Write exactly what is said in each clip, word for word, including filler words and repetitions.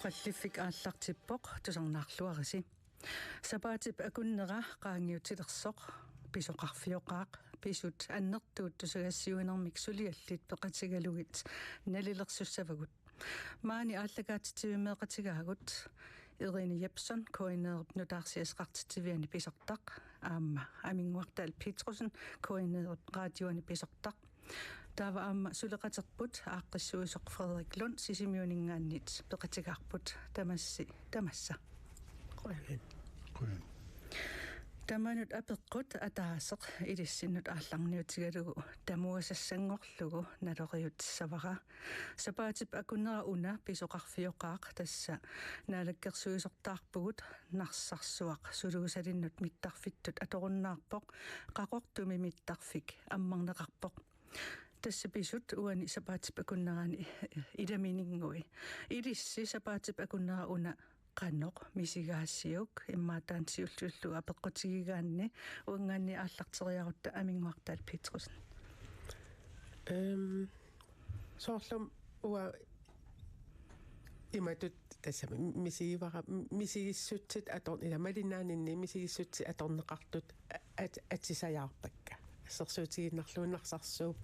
Qalliffik aallartippoq, tusarnaarluarisi. Sapaatip akunnera qaangiutilersoq, pisoqarfioqaaq, pisut annertuut tusagassiuinermik suliallit peqatigalugit nalilersussavagut. Maani aallakaatitsivimmeeqatigaagut. Irina Jepsen, K N R-ip nutaarsiassaqartitsiviani pisortaq, aamma Aminnguartaal Petrussen, K N R-ip radioani pisortaq. Taava aamma suleqaterput aaqqissuisoq Frederik Lund Sisimiuninngaanniit peqatigaarput, tamassi tamassa. Qujan. Qujan. Tamanut apeqqut ataaseq ilissinnut aallarniutigalugu tamuasassanngorlugu naloriutissavara. Sapaatip akunnera una pisoqarfioqaaq, tassa naalakkersuisortaarpugut Narsarsuaq suluusalinnut mittarfittut atorunnaarpoq, Qaqortumi mittarfik ammarneqarpoq. Tassa pisut uani sapaatip akunnerani ilamininngui. Ilissi sapaatip akunnera una qanoq misigaasiuk, immaqa taanna siulliullugu apeqqutigigaanni, uanngaanniit aallarteriarutta Aminnguartaal Petrussen. Øhm, soorlu uanga imatut tassami misigivara, misigissutsit ator-, ila malinnaaninni misigissutsit atorneqartut a-, at-, atisajaarpakka. Assersuutigiinnarlugu Narsarsuup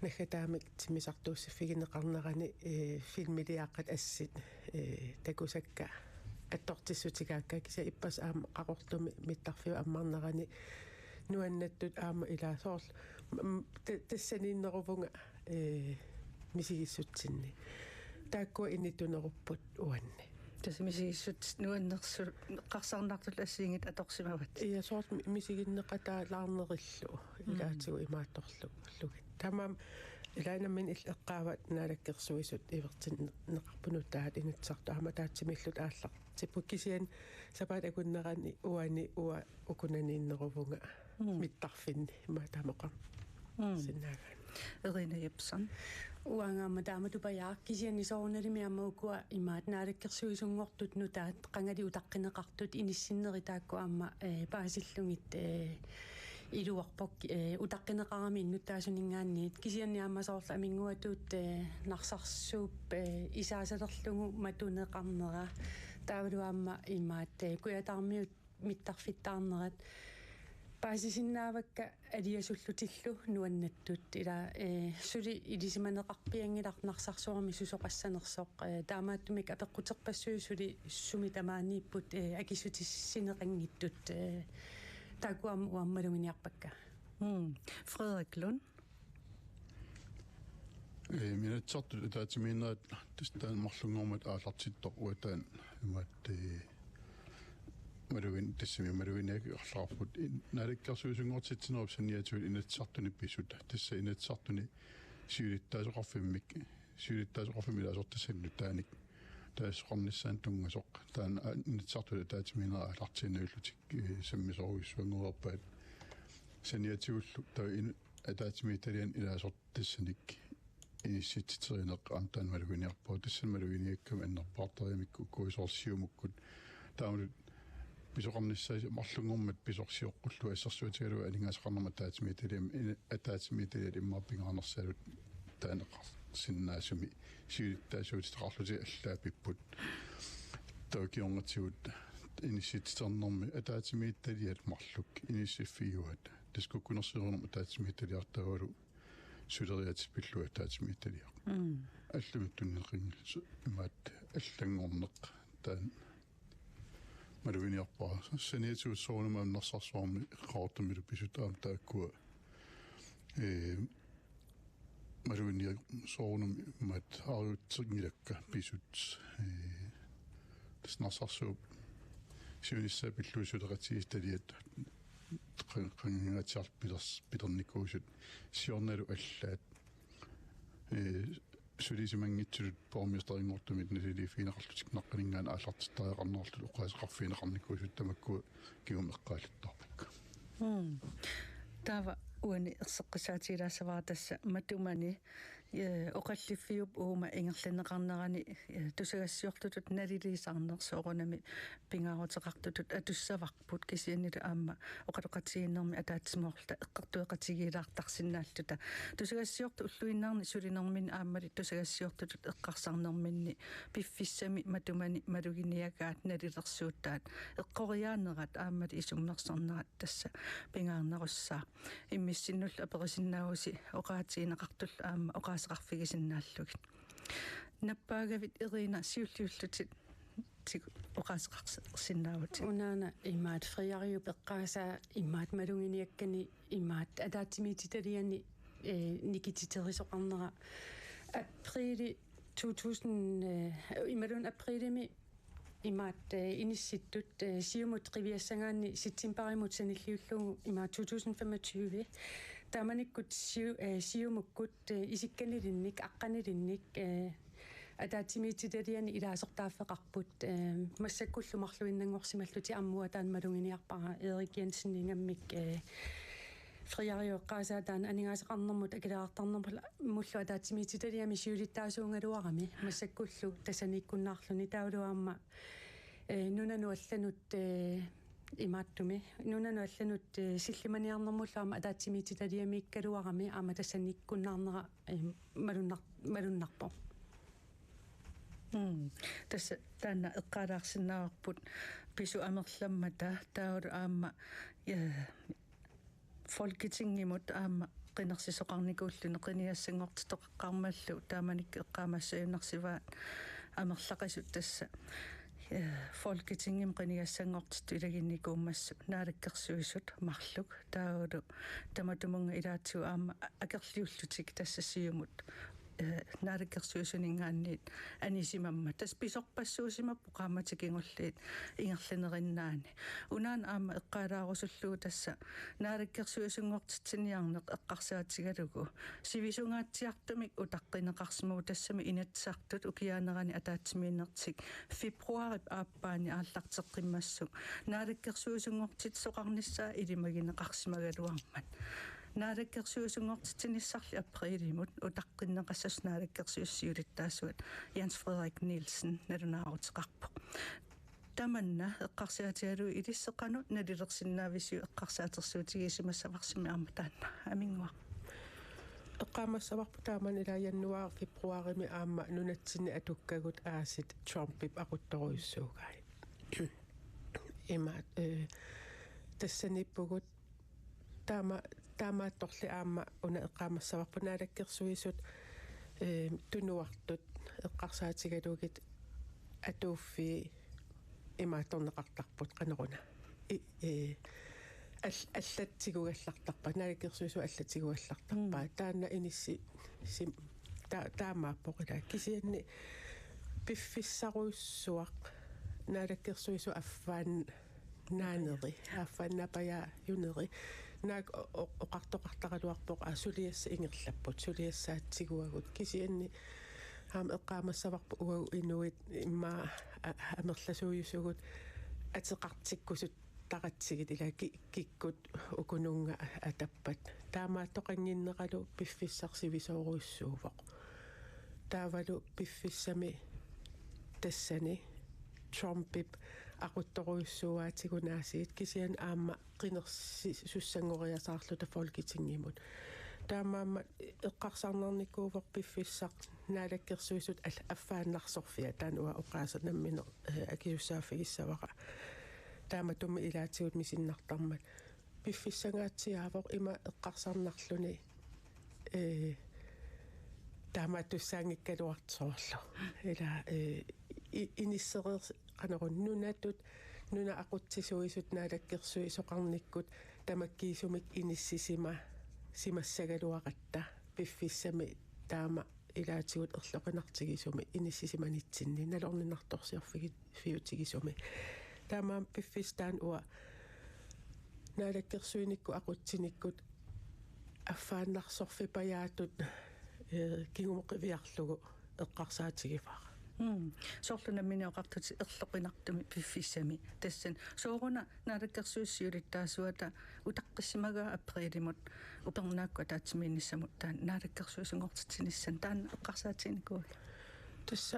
naggataamik timmisartuussiffigineqarnerani, eh, filmiliaqqat assit, eh, takusakka attortissutigaakka, kisianni ippassaq aamma Qaqortumi mittarfiup ammarnerani nuannattut aamma ilaa soorlu, m-, m-, ta-, tassaniinneruvunga, eh, misigissutsinni. Taakkua initunerupput uanni. Tassa misigissutsit nuannersu-, qarsarnartut assigiinngitsut atorsimavat. Ja, soorlu mi-, misiginneqataalaarnerillu, mm, ilaatigut imaattorlugit. Taamaammat ilaannamin il-, eqqaavat naalakkersuisut ivertinneqarput nutaat Inatsisartut aamma ataatsimiillutik aallartipput, kisianni sapaatip akunnerani uani uanga ukunaniinneruvunga, mm, mittarfinni, imaattoq aamma oqar-, mm, sinnaagaanni. Irina Jepsen. Uanga aamma taama tupajaaq, kisianni soorunalimi aamma ukua imaattoq naalakkersuisunngortut nutaat qangali utaqqineqartut inissinneri taakku aamma, eh, paasillugit, eh, iluarpoq, eh, utaqqineqarami innuttaasuninngaanniit. Kisianni aamma soorlu Aminnguatuut, eh, Narsarsuup, eh, isaasalerlugu matuneqarnera. Taavalu aamma imaattoq, eh, Kujataarmiut mittarfittaarnerat paasisinnaavakka aliasullutillu nuannattut, ila, eh, suli ilisimaneqarpianngilaq Narsarsuarmi susoqassanersoq, eh, taamaattumik apeqquterpassuit suli sumi tamaaniipput, eh, akissutissineqanngitsut, eh, taakku aamma uanga maluginiarpakka. Mm. Frederik Lund. Eh, Inatsisartut ataatsimiinnerat tassa taanna marlunngormat aallartittoq, uanga taanna imaattoq, eh, malugin-, tassami maluginiakkaarluarput. In-, naalakkersuisunngortitsinerup saniatigut Inatsisartuni pisut. Tassa Inatsisartuni siulittaasoqarfimmik, siulittaasoqarfimmik ilaasortassani nutaanik taasoqarnissaanut tunngasoq. Taanna, aa, Inatsisartut ataatsimiinnerat aallartiinnarlutik, eh, sammisorujussuanngoreerpaat. Saniatigullu taava in-, ataatsimiititaliani ilaasortassanik inissitsiterineq aamma taanna maluginiarpara. Tassani maluginiakkami annerpaartarigamikku ukua soorlu Siumukkut. Taamalu pisoqarnissaat marlunngormat pisoq sioqqullugu assersuutigalugu aningaasaqarnermut ataatsimiititaliami, in-, ataatsimiititaliat immaqa pingaarnersaat taaneqarsinnaasumik siulittaasuutitaqarlutik allaat pipput. Taava kingornatigut inissitsiternermi ataatsimiititaliat marluk inissiffigivaat. Tassa kukkunersiuinermut ataatsimiititaliartaavalu suleriaaseq pillugu ataatsimiititaliaq. Mm. Allamik tunineqanngilaq, imaattoq allanngorneq taanna maluginiarpara. Saniatigut soorunami aamma Narsarsuarmi Qaqortumilu pisut aamma taakkua, eh, maluginiarpara soorunami imaattoq aarutsinngilakka pisut, eh, tassa Narsarsuup siunissaa pillugu suleqatigiissitaliat qan-, qanngingaatsiarlutik pilers-, pilernikuusut siornalu allaat, eh, sulisimanngitsutut borgmesterinngortumik naliliiffigineqarlutik naqqaninngaanniit aallartittariaqarnerarlutik oqaaseqarfigineqarnikuusut tamakku kingumut eqqaaluttuarpakka. Mm. Taava uani erseqqissaatigilaassavara tassa matumani Ee, oqalliffiup uuma ingerlanneqarnerani, ee, tusagassiortutut naliliisarneq soorunami pingaaruteqartutut atussavarput, kisiannili aamma oqaloqatigiinnermi ataatsimoorluta eqqartueqatigiilaartarsinnaalluta. Tusagassiortut ulluinnarni sulinerminni aammali tusagassiortutut eqqarsarnerminni piffissami matumani maluginiagaat nalilersuutaat eqqoriaanerat aammali isummersornerat tassa pingaarnerussaaq. Immissinnullu aperisinnaavusi oqaatigineqartullu aamma oqaaseqarfigisinnaallugit. Nappaagavit Irina siulliullutit tigu oqaaseqarsinnaavutit. Unaana imaat Friariup eqqaasaa imaat maluginiakkani imaat ataatsimiititaliani, eh, nikititerisoqarnera. Apriili to tusind, eh, imaluunniit apriilimi imaat, eh, inissittut, eh, Siumut qiviassagaanni septemberimut sanilliullugu imaat to tusind femogtyve. Taamanikkut Siu-, eh, Siumukkut, eh, isikkanilinnik, aqqanilinnik, eh, ataatsimiititaliani ilaasortaaffeqarput, eh, massakkullu marluinnanngorsimallutik aamma taanna maluginiarpara Erik Jensen ingammik, eh, Friariup eqqaasaa taanna aningaasaqarnermut akileraartarnermullu ataatsimiititaliami siulittaasuugaluarami massakkullu tassaniikkunnaarluni taavalu aamma, eh, nunanut allanut, eh, imaattumik. Nunanut allanut, eh, sillimaniarnermullu aamma ataatsimiititaliamiikkaluarami aamma tassaniikkunnaarnera, eh, malunnar-, malunnarpoq. Mm. Tassa taanna eqqaalaarsinnaavarput pisut amerlammata taavalu aamma, ja, Folketingimut aamma qinersisoqarnikuulluni qinigassanngortitoqaqqaarmallu taamanikkut eqqaamassagunarsivaat amerlaqisut tassa, eh, Folketingimi qinigassanngortitut ilaginnikuummassuk Naalakkersuisut marluk taavalu tamatumunnga ilaatigut aamma akerliullutik tassa Siumut, eh, Naalakkersuisuninngaanniit anisimammat. Tassa pisorpassuusimappoq qaammatit kingulliit ingerlanerinnaanni. Unaana aamma eqqaalaarusullugu tassa naalakkersuisunngortitsiniarneq eqqarsaatigalugu sivisungaatsiartumik utaqqineqarsimavugut, tassami Inatsisartut ukiaanerani ataatsimiinnertik februaarip aappaani aallarteqqimmassuk naalakkersuisunngortitsisoqarnissaa ilimagineqarsimagaluarmat. Naalakkersuisunngortitsinissarli apriilimut utaqqinneqassasoq Naalakkersuisut siulittaasuat Jens Frederik Nielsen nalunaaruteqarpoq. Tamanna eqqarsaatigalugu ilissi qanoq nalilersinnaavisiuk eqqarsaatersuutigisimassavarsi aamma taanna aminnguaq. Eqqaamassavarput taamani ilaa januar februarimi aamma nunatsinni atukkagut aasit Trumpip aquttorujussuugai. Ima, eh, tassaniippugut taama, taamaattorli aamma una eqqaamassavarput naalakkersuisut, eh, tunuartut eqqarsaatigalugit atuuffii imaattorneqartarput qanoruna. I, eh, al-, allatsigugallartarpaat, naalakkersuisut allatsigugallartarpaat. Mm. Taanna inissi-, sim-, ta-, taamaappoq ilaa. Kisianni piffissarujussuaq naalakkersuisut affaan naaneri, affaannaapajaajuneri. Naak o-, o-, oqartoqartaraluarpoq, aa, suliassat ingerlapput, suliassaat tiguagut. Kisianni aamma eqqaamassavarput uagut inuit immaqa a-, amerlasuujusugut ateqartikkusuttaratsigit ilaa ki-, kikkut ukununnga atappat. Taamaattoqannginneralu piffissaq sivisoorujussuuvoq. Taavalu piffissami tassani Trumpip aquttorujussuuaatigut aasiit kisianni aamma qinersisussanngoriasaarluta Folketingimut. Taamaammat eqqarsarnarnikuuvoq piffissaq naalakkersuisut al-, affaannarsorfiat, taanna uanga oqaaseq nammineq, eh, akisussaaffigissavara. Taamatummi ilaatigut misinnartarmat. Piffissangaatsiaavoq ima eqqarsarnarluni, eh, taamaattussaanngikkaluartoq soorlu. Ila, eh, i-, inissereers-, qanoruna nunatut, nunat aqutsisuisut naalakkersuisoqarnikkut tamakkiisumik inissisima-, simassagaluaratta piffissami taama ilaatigut erloqinartigisumi inissisimanitsinni nalorninartorsiorfigi-, fiutigisumi. Taamaammat piffissaq taanna uanga naalakkersuinikkut aqutsinikkut affaannarsorfipajaatut, eh, kingumut qiviarlugu eqqarsaatigivara. Mm. Soorlu nammineq oqartutit erloqinartumik piffissami. Tassani sooruna Naalakkersuisut siulittaasuata utaqqissimagaat aprilimut upernaakkut ataatsimiinnissamut taanna naalakkersuisunngortitsinissannut, taanna eqqarsaatiginikuuiuk? Tassa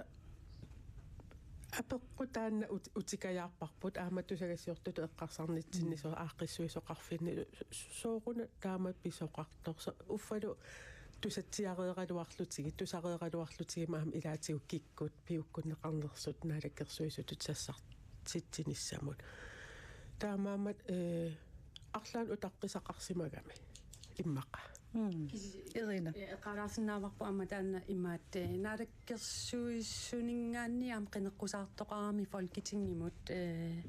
apeqqut taanna ut-, utikajaarparput, aamma tusagassiortutut eqqarsarnitsinni, mm, soorlu aaqqissuisoqarfinni, so-, sooruna taama pisoqartoq. So-, uffalu tusatsiareeraluarlutigit, tusareeraluarlutigit aamma ilaatigut kikkut piukkunneqarnersut naalakkersuisutut sassartitsinissamut. Taamaammat, eh, arlaannik utaqqisaqarsimagami immaqa. Mm. Kisi-, Irina. Eh, eqqaalaarsinnaavarput aamma taanna imaattoq, eh, naalakkersuisuninngaanniit aamma qineqqusaartoqarami Folketingimut, eh,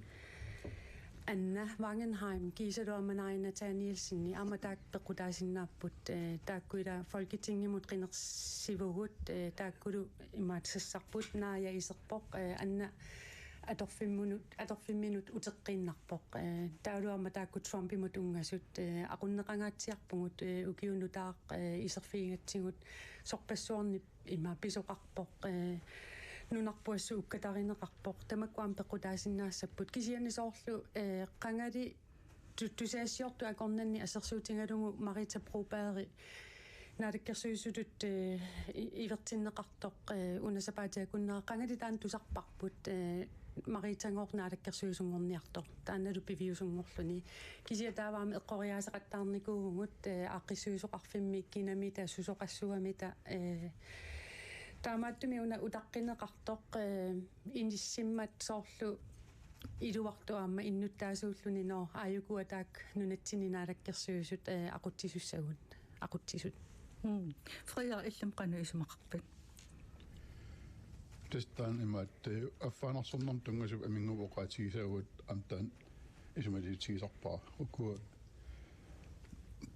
Anna Wangenheim, kiisalu aamma Naaja Nathanielsen, aamma taakku peqqutaasinnaapput, eh, taakku ila Folketingimut qinersivugut, eh, taakkulu imaattoq sassarput, Naaja iserpoq, eh, Anna atorfimmunut, atorfimminut uteqqiinnarpoq. Eh, taavalu aamma taakku Trumpimut tunngasut, eh, aqunneqangaatsiarpugut, eh, ukiup nutaaq, eh, iserfigigatsigu sorpassuarnik ima pisoqarpoq, eh, nunarput assut ukkatarineqarpoq, tamakku aamma peqqutaasinnaassapput. Kisianni soorlu, eh, qangali tu-, tusagassiortut akornanni assersuutigalugu Marita Broberg naalakkersuisutut, eh, i-, ivertinneqartoq, eh, una sapaatip akunnera, qangali taanna tusarparput, eh, Maritagooq naalakkersuisunngorniartoq, taannalu piviusunngorluni. Kisianni taava aamma eqqoriaaseqattaarnikuuvugut, eh, aaqqissuisoqarfimmi kinamita, susoqassuamita, eh, taamaattumik una utaqqineqartoq, eh, inissimmat soorlu iluartoq aamma innuttaasuulluni, nå, aajuku taakku nunatsinni naalakkersuisut, eh, aqutsisussagut, aqutsisut. Mm. Frederik, illimmi qanoq isumaqarpit? Tassa taanna imaattoq, eh, affaannarsornermut tunngasut Aminguup oqaatigisaagut aamma taanna isumaliutigisarpara. Ukua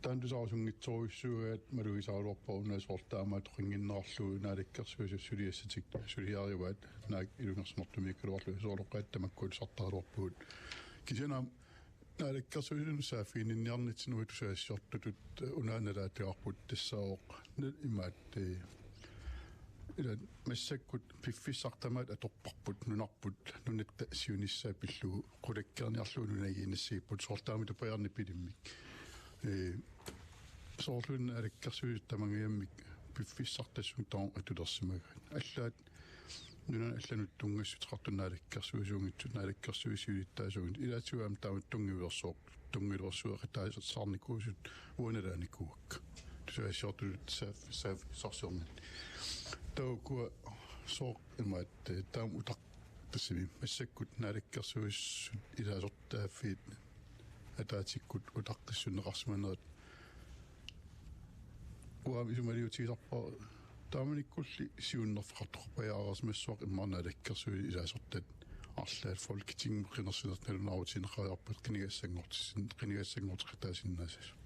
taanna tusarusunngitsiarujussuugaat malugisaraluarpara una soorlu taamaattoqannginnerarlugu naalakkersuisut suliassatik suliarivaat naak ilungersunartumiikkaluarlugit, soorlu oqaatsit tamakku tusartaraluarpugut. Kisianni aamma naalakkersuisunut saaffiginninniarnitsinni uagut tusagassiortutut, eh, una nalaatigaarput tassaavoq na-, imaattoq, eh, ila massakkut piffissaq tamaat atorparput nunarput nunatta siunissaa pillugu qulakkeerniarlugu nunagiinnassagipput, soorlu taama tupajaarneq pilimmik. Eh, soorluuna naalakkersuisut tamangajammik piffissaq tassunga tamarmik atulersimagaat. Allaat nunanut allanut tunngassuteqartut naalakkersuisuunngitsut, naalakkersuisut siulittaasuunngitsut, ilaatigut aamma taamatut tunngavilersuut, tunngavilersueqataasarnikuusut uanga nalaanikuuakka. Tusagassiortutut saaf-, saaffigisarsiorninni. Taava ukua sooq imaattoq, eh, taama utaq-, tassami massakkut naalakkersuisut ilaasortaaffiit ataatsikkut utaqqissunneqarsimanerat uanga isumaliutigisarpara. Taamanikkulli siunnerfeqartoqarpajaareersimassavarput immaqa naalakkersuisut ilaasortat arlaat Folketingimut qinersineq nalunaarutigineqariarput qinigassanngortissin-, qinigassanngorteqataasinnaasasut.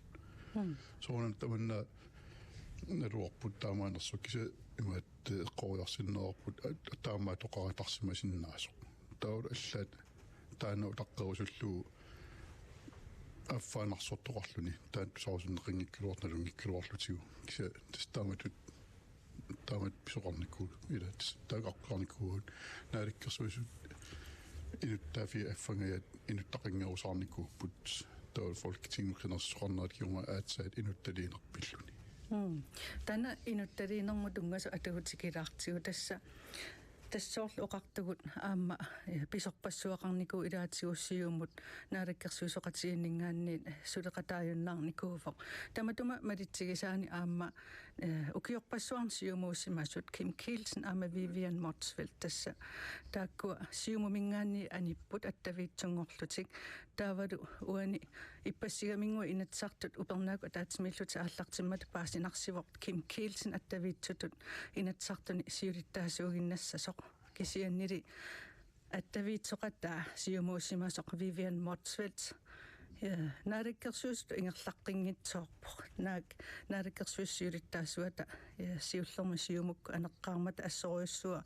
Mm. Soorunami tamanna naluarput taamaanersoq, kisianni imaattoq eqqoriarsinnaavarput, a-, taamaattoqaratarsimasinnaasoq. Taavalu allaat taanna utaqqerusullugu affaannarsortoqarluni, taanna tusarusunneqanngikkaluartoq nalunngikkaluarlutigu. Kisianni tassa taamatut, taamatut pisoqarnikuuvoq, ila tassa taakku aqqarnikuuagut. Naalakkersuisut inuttaaffii affangajaat inuttaqanngerusaarnikuupput. Taava Folketingimut qinersisoqarnerat kingorna aatsaat inuttaliinerpilluni. Mm. Taanna inuttaliinermut tunngasut atuutikilaartigu tassa, tassa soorlu oqartugut aamma, eh, pisorpassuaqarnikuuvoq, ilaatigut Siumut naalakkersuisoqatigiinninngaanniit suleqataajunnaarnikuuvoq. Tamatuma malitsigisaani aamma, eh, ukiorpassuarni siumuussimasut Kim Kielsen aamma Vivian Motzfeldt, tassa taakkua Siumuminngaanniit anipput attaviitsunngorlutik. Taavalu uani ippassigaminnguit Inatsisartut upernaakkut ataatsimiillutik aallartimmata paasinarsivoq Kim Kielsen attaviitsutut Inatsisartuni siulittaasuuginnassasoq. Kisiannili attaviitsoqataa siumuussimasoq Vivian Motzfeldt, eh, naalakkersuisutut ingerlaqqinngitsoorpoq. Naak naalakkersuisut siulittaasuata, eh, siullermik Siumukkut aneqqaarmata assorujussuaq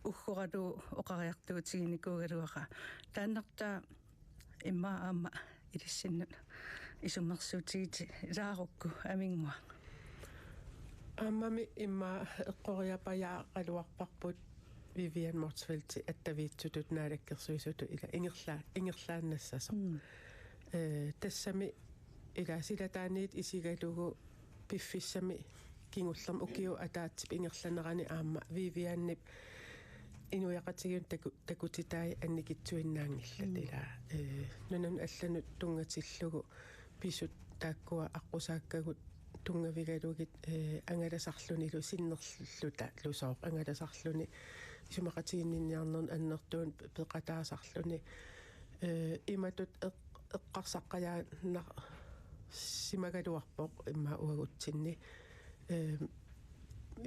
uggoralugu oqariartuutiginikuugaluaqaaq. Taannartaa immaqa aamma ilissinnut isummersuutigitilaarukku, Aminnguaq. Aammami immaqa eqqoriapajaaraluarparput Vivian Motzfeldt attaviitsutut naalakkersuisutut ila ingerla-, ingerlaannassasoq. Mm. Eh, tassami ila silataaniit isigalugu piffissami kingullermi ukiup ataatsip ingerlanerani aamma Vivianip inuiaqatigiinnut taku-, takutitai annikitsuinnaanngillat. Mm. Ila, eh, nunanut allanut tunngatillugu pisut taakkua aqqusaakkagut tunngavigalugit, eh, angalasarlunilu sinnerluta lusooq angalasarluni isumaqatiginninniarnerni annertuumik peqataasarluni, eh, imatut eq-, eqqarsaqqajaannarsimagaluarpoq immaqa uagutsinni. Eh,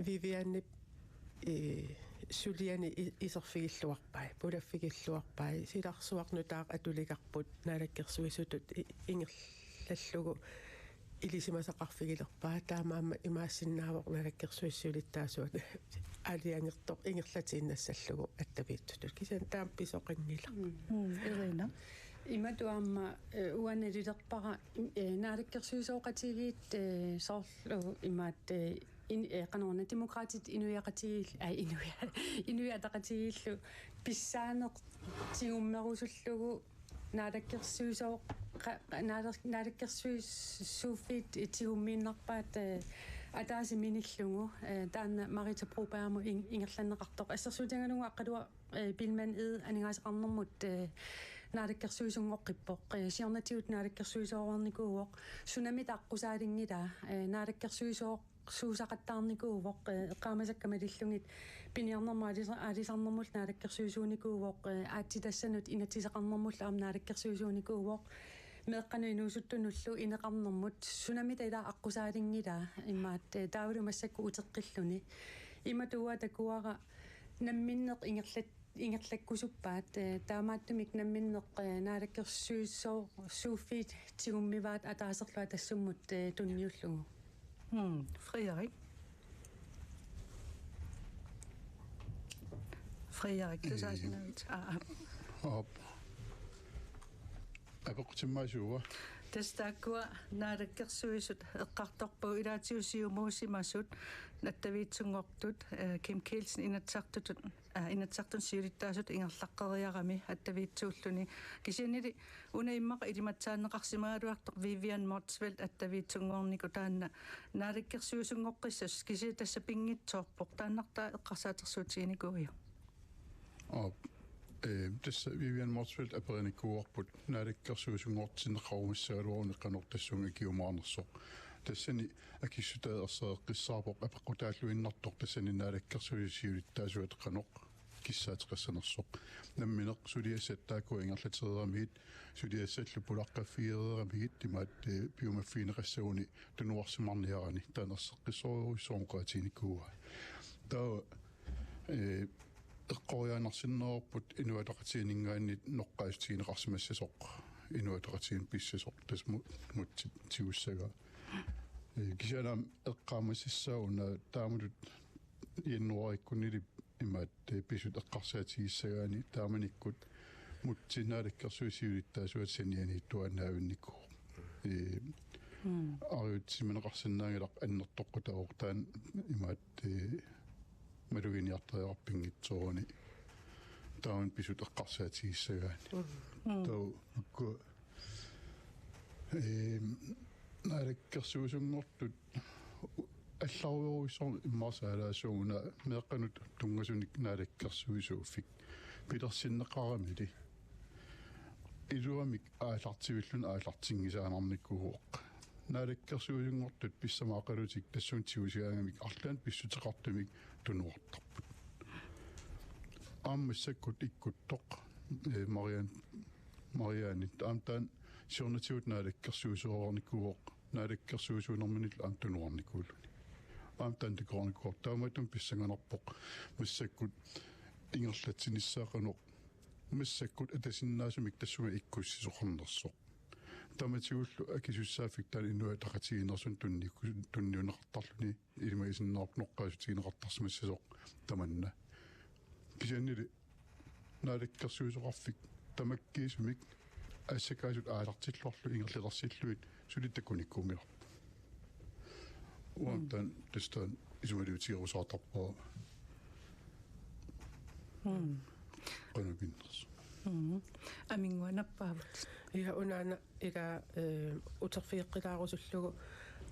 Vivianip, eh, suliani i-, iserfigilluarpai, pulaffigilluarpai, silarsuaq nutaaq atuligarput naalakkersuisutut i-, ingerlallugu ilisimasaqarfigilerpaa, taamaammat imaassinnaavoq naalakkersuisut siulittaasuat aalajangertoq ingerlatiinnassallugu attaviitsutut. Kisianni taama pisoqanngilaq. Mm. Mm, Irina. Imatut aamma, eh, uanga nalilerpara, eh, naalakkersuisooqatigiit, eh, soorlu imaat, eh, in-, eh, qanoruna Demokraatit inuiaqatigiil-, ai, inuia-, Inuit Ataqatigiillu pissaaneq tigummerusullugu naalakkersuisooq-, qa-, qa-, naalak-, naalakkersuisuuffiit tigummiinnarpaat, eh, ataaseq minillugu, eh, taanna Marita Brobergimut in-, ingerlanneqartoq. Assersuutigalugu Aqqaluaq, eh, Biilmann Egede aningaasaqarnermut, eh, naalakkersuisunngoqqippoq. Eh, siornatigut naalakkersuisooreernikuuvoq. Sunami aqqusaalinngilaat, eh, naalakkersuisooq suusaqattaarnikuuvoq, eh, eqqaamasakka malillugit piniarnermut aalisa-, aalisarnermullu naalakkersuisuunikuuvoq, eh, aatsitassanut inatsisaqarnermullu aamma naalakkersuisuunikuuvoq, meeqqanut inuusuttunullu ineqarnermut. Sunami ila aqqusaalinngilaat imaat, eh, taavalu massakkut uteqqilluni. Imatut takuara namminneq ingerlat-, ingerlakkusuppaat, eh, taamaattumik namminneq, eh, naalakkersuisooq suuffiit tigummivaat ataaserlu Atassummut, eh, tunniullugu. Hmm, Frederik. Frederik, du sagde sådan noget. Ah, ah. Op. Apeqqutimmaasuua. Tassa taakkua naalakkersuisut eqqartorpagut ilaatigut siumuusimasut attaviitsunngortut, eh, Kim Kielsen Inatsisartutut, eh, Inatsisartuni siulittaasutut ingerlaqqeriarami attaviitsuulluni. Kisiannili una immaqa ilimatsaanneqarsimagaluartoq Vivian Motzfeldt attaviitsunngornikkut taanna naalakkersuisunngoqqissasoq kisianni tassa pinngitsoorpoq taannartaa eqqarsaatersuutiginikuuiuk. Aap, eh, tassa Vivian Motzfeldt aperinikuuarput naalakkersuisunngortinneqarumaassagaluaruni qanoq tassunga ikiumaarnersoq. Tassani akissutaat erseqqissaarpoq apeqqutaalluinnartoq tassani naalakkersuisut siulittaasuat qanoq kissaateqassanersoq. Nammineq suliassat taakkua ingerlatereeramigit, suliassallu pulaqqaffigereeramigit imaat, eh, piumaffigineqassaguni tunuarsimarniarani taanna erseqqissorujussuarmik oqaatiginikuuai. Taava, eh, eqqoriaannarsinnaavoq Inuit Ataqatigiinninngaanniit noqqaassutigineqarsimassasoq, Inuit Ataqatigiinni pissasoq, tassa mu-, Mutsi tigussagaa. Eh, kisianni aamma eqqaamasassaaq una taamatut januaarikkunnili imaat, eh, pisut eqqarsaatigissagaanni taamanikkut Mutsi naalakkersuisut siulittaasuata sanianiittuaannaavinnikuuvoq. Eh, mm. Ariutsisimaneqarsinnaanngilaq annertoqqutaavoq taanna imaat, eh, maluginiartariaqarpoq pinngitsoorani taamani pisut eqqarsaatigissagaanni. Mm. Taava ukku, eh, naalakkersuisunngortut allarujorujussuarmik immaqa saalaassuunga una meeqqanut tunngasunik naalakkersuisuuffik pilersinneqaramili iluamik aallartivilluni aallartinngisaannarnikuuvoq. Naalakkersuisunngortut pissamaaqalutik tassunga tigusigaangamik arlaannik pissuteqartumik tunuartarput. Aamma massakkut ikkuttoq, eh, Marian-, Marianne, aamma taanna siornatigut naalakkersuisooreernikuuvoq, naalakkersuisuunerminillu aamma tunuarnikuulluni. Aamma taanna takoreernikuuvoq, taamaattumik pissanganarpoq massakkut ingerlatsinissaa qanoq massakkut atasinnaasumik tassunga ikkussisoqarnersoq. Tamatigullu akisussaaffik taanna Inuit Ataqatigiinneersunik tunniukku-, tunniunneqartarluni ilimagisinnaavoq noqqaassutigineqartarsimassasoq tamanna. Kisiannili naalakkersuisoqarfik tamakkiisumik assakaasut aallartilluarlugit ingerlalersillugit suli takunikuunngilarput. Uanga, mm, taanna tassa taanna isumaliutigerusaartarpara. Mm. Qanoq innersoq. Mm. Aminngua nappaavut. Ja, unaana ila, eh, uterfigeqqilaarusullugu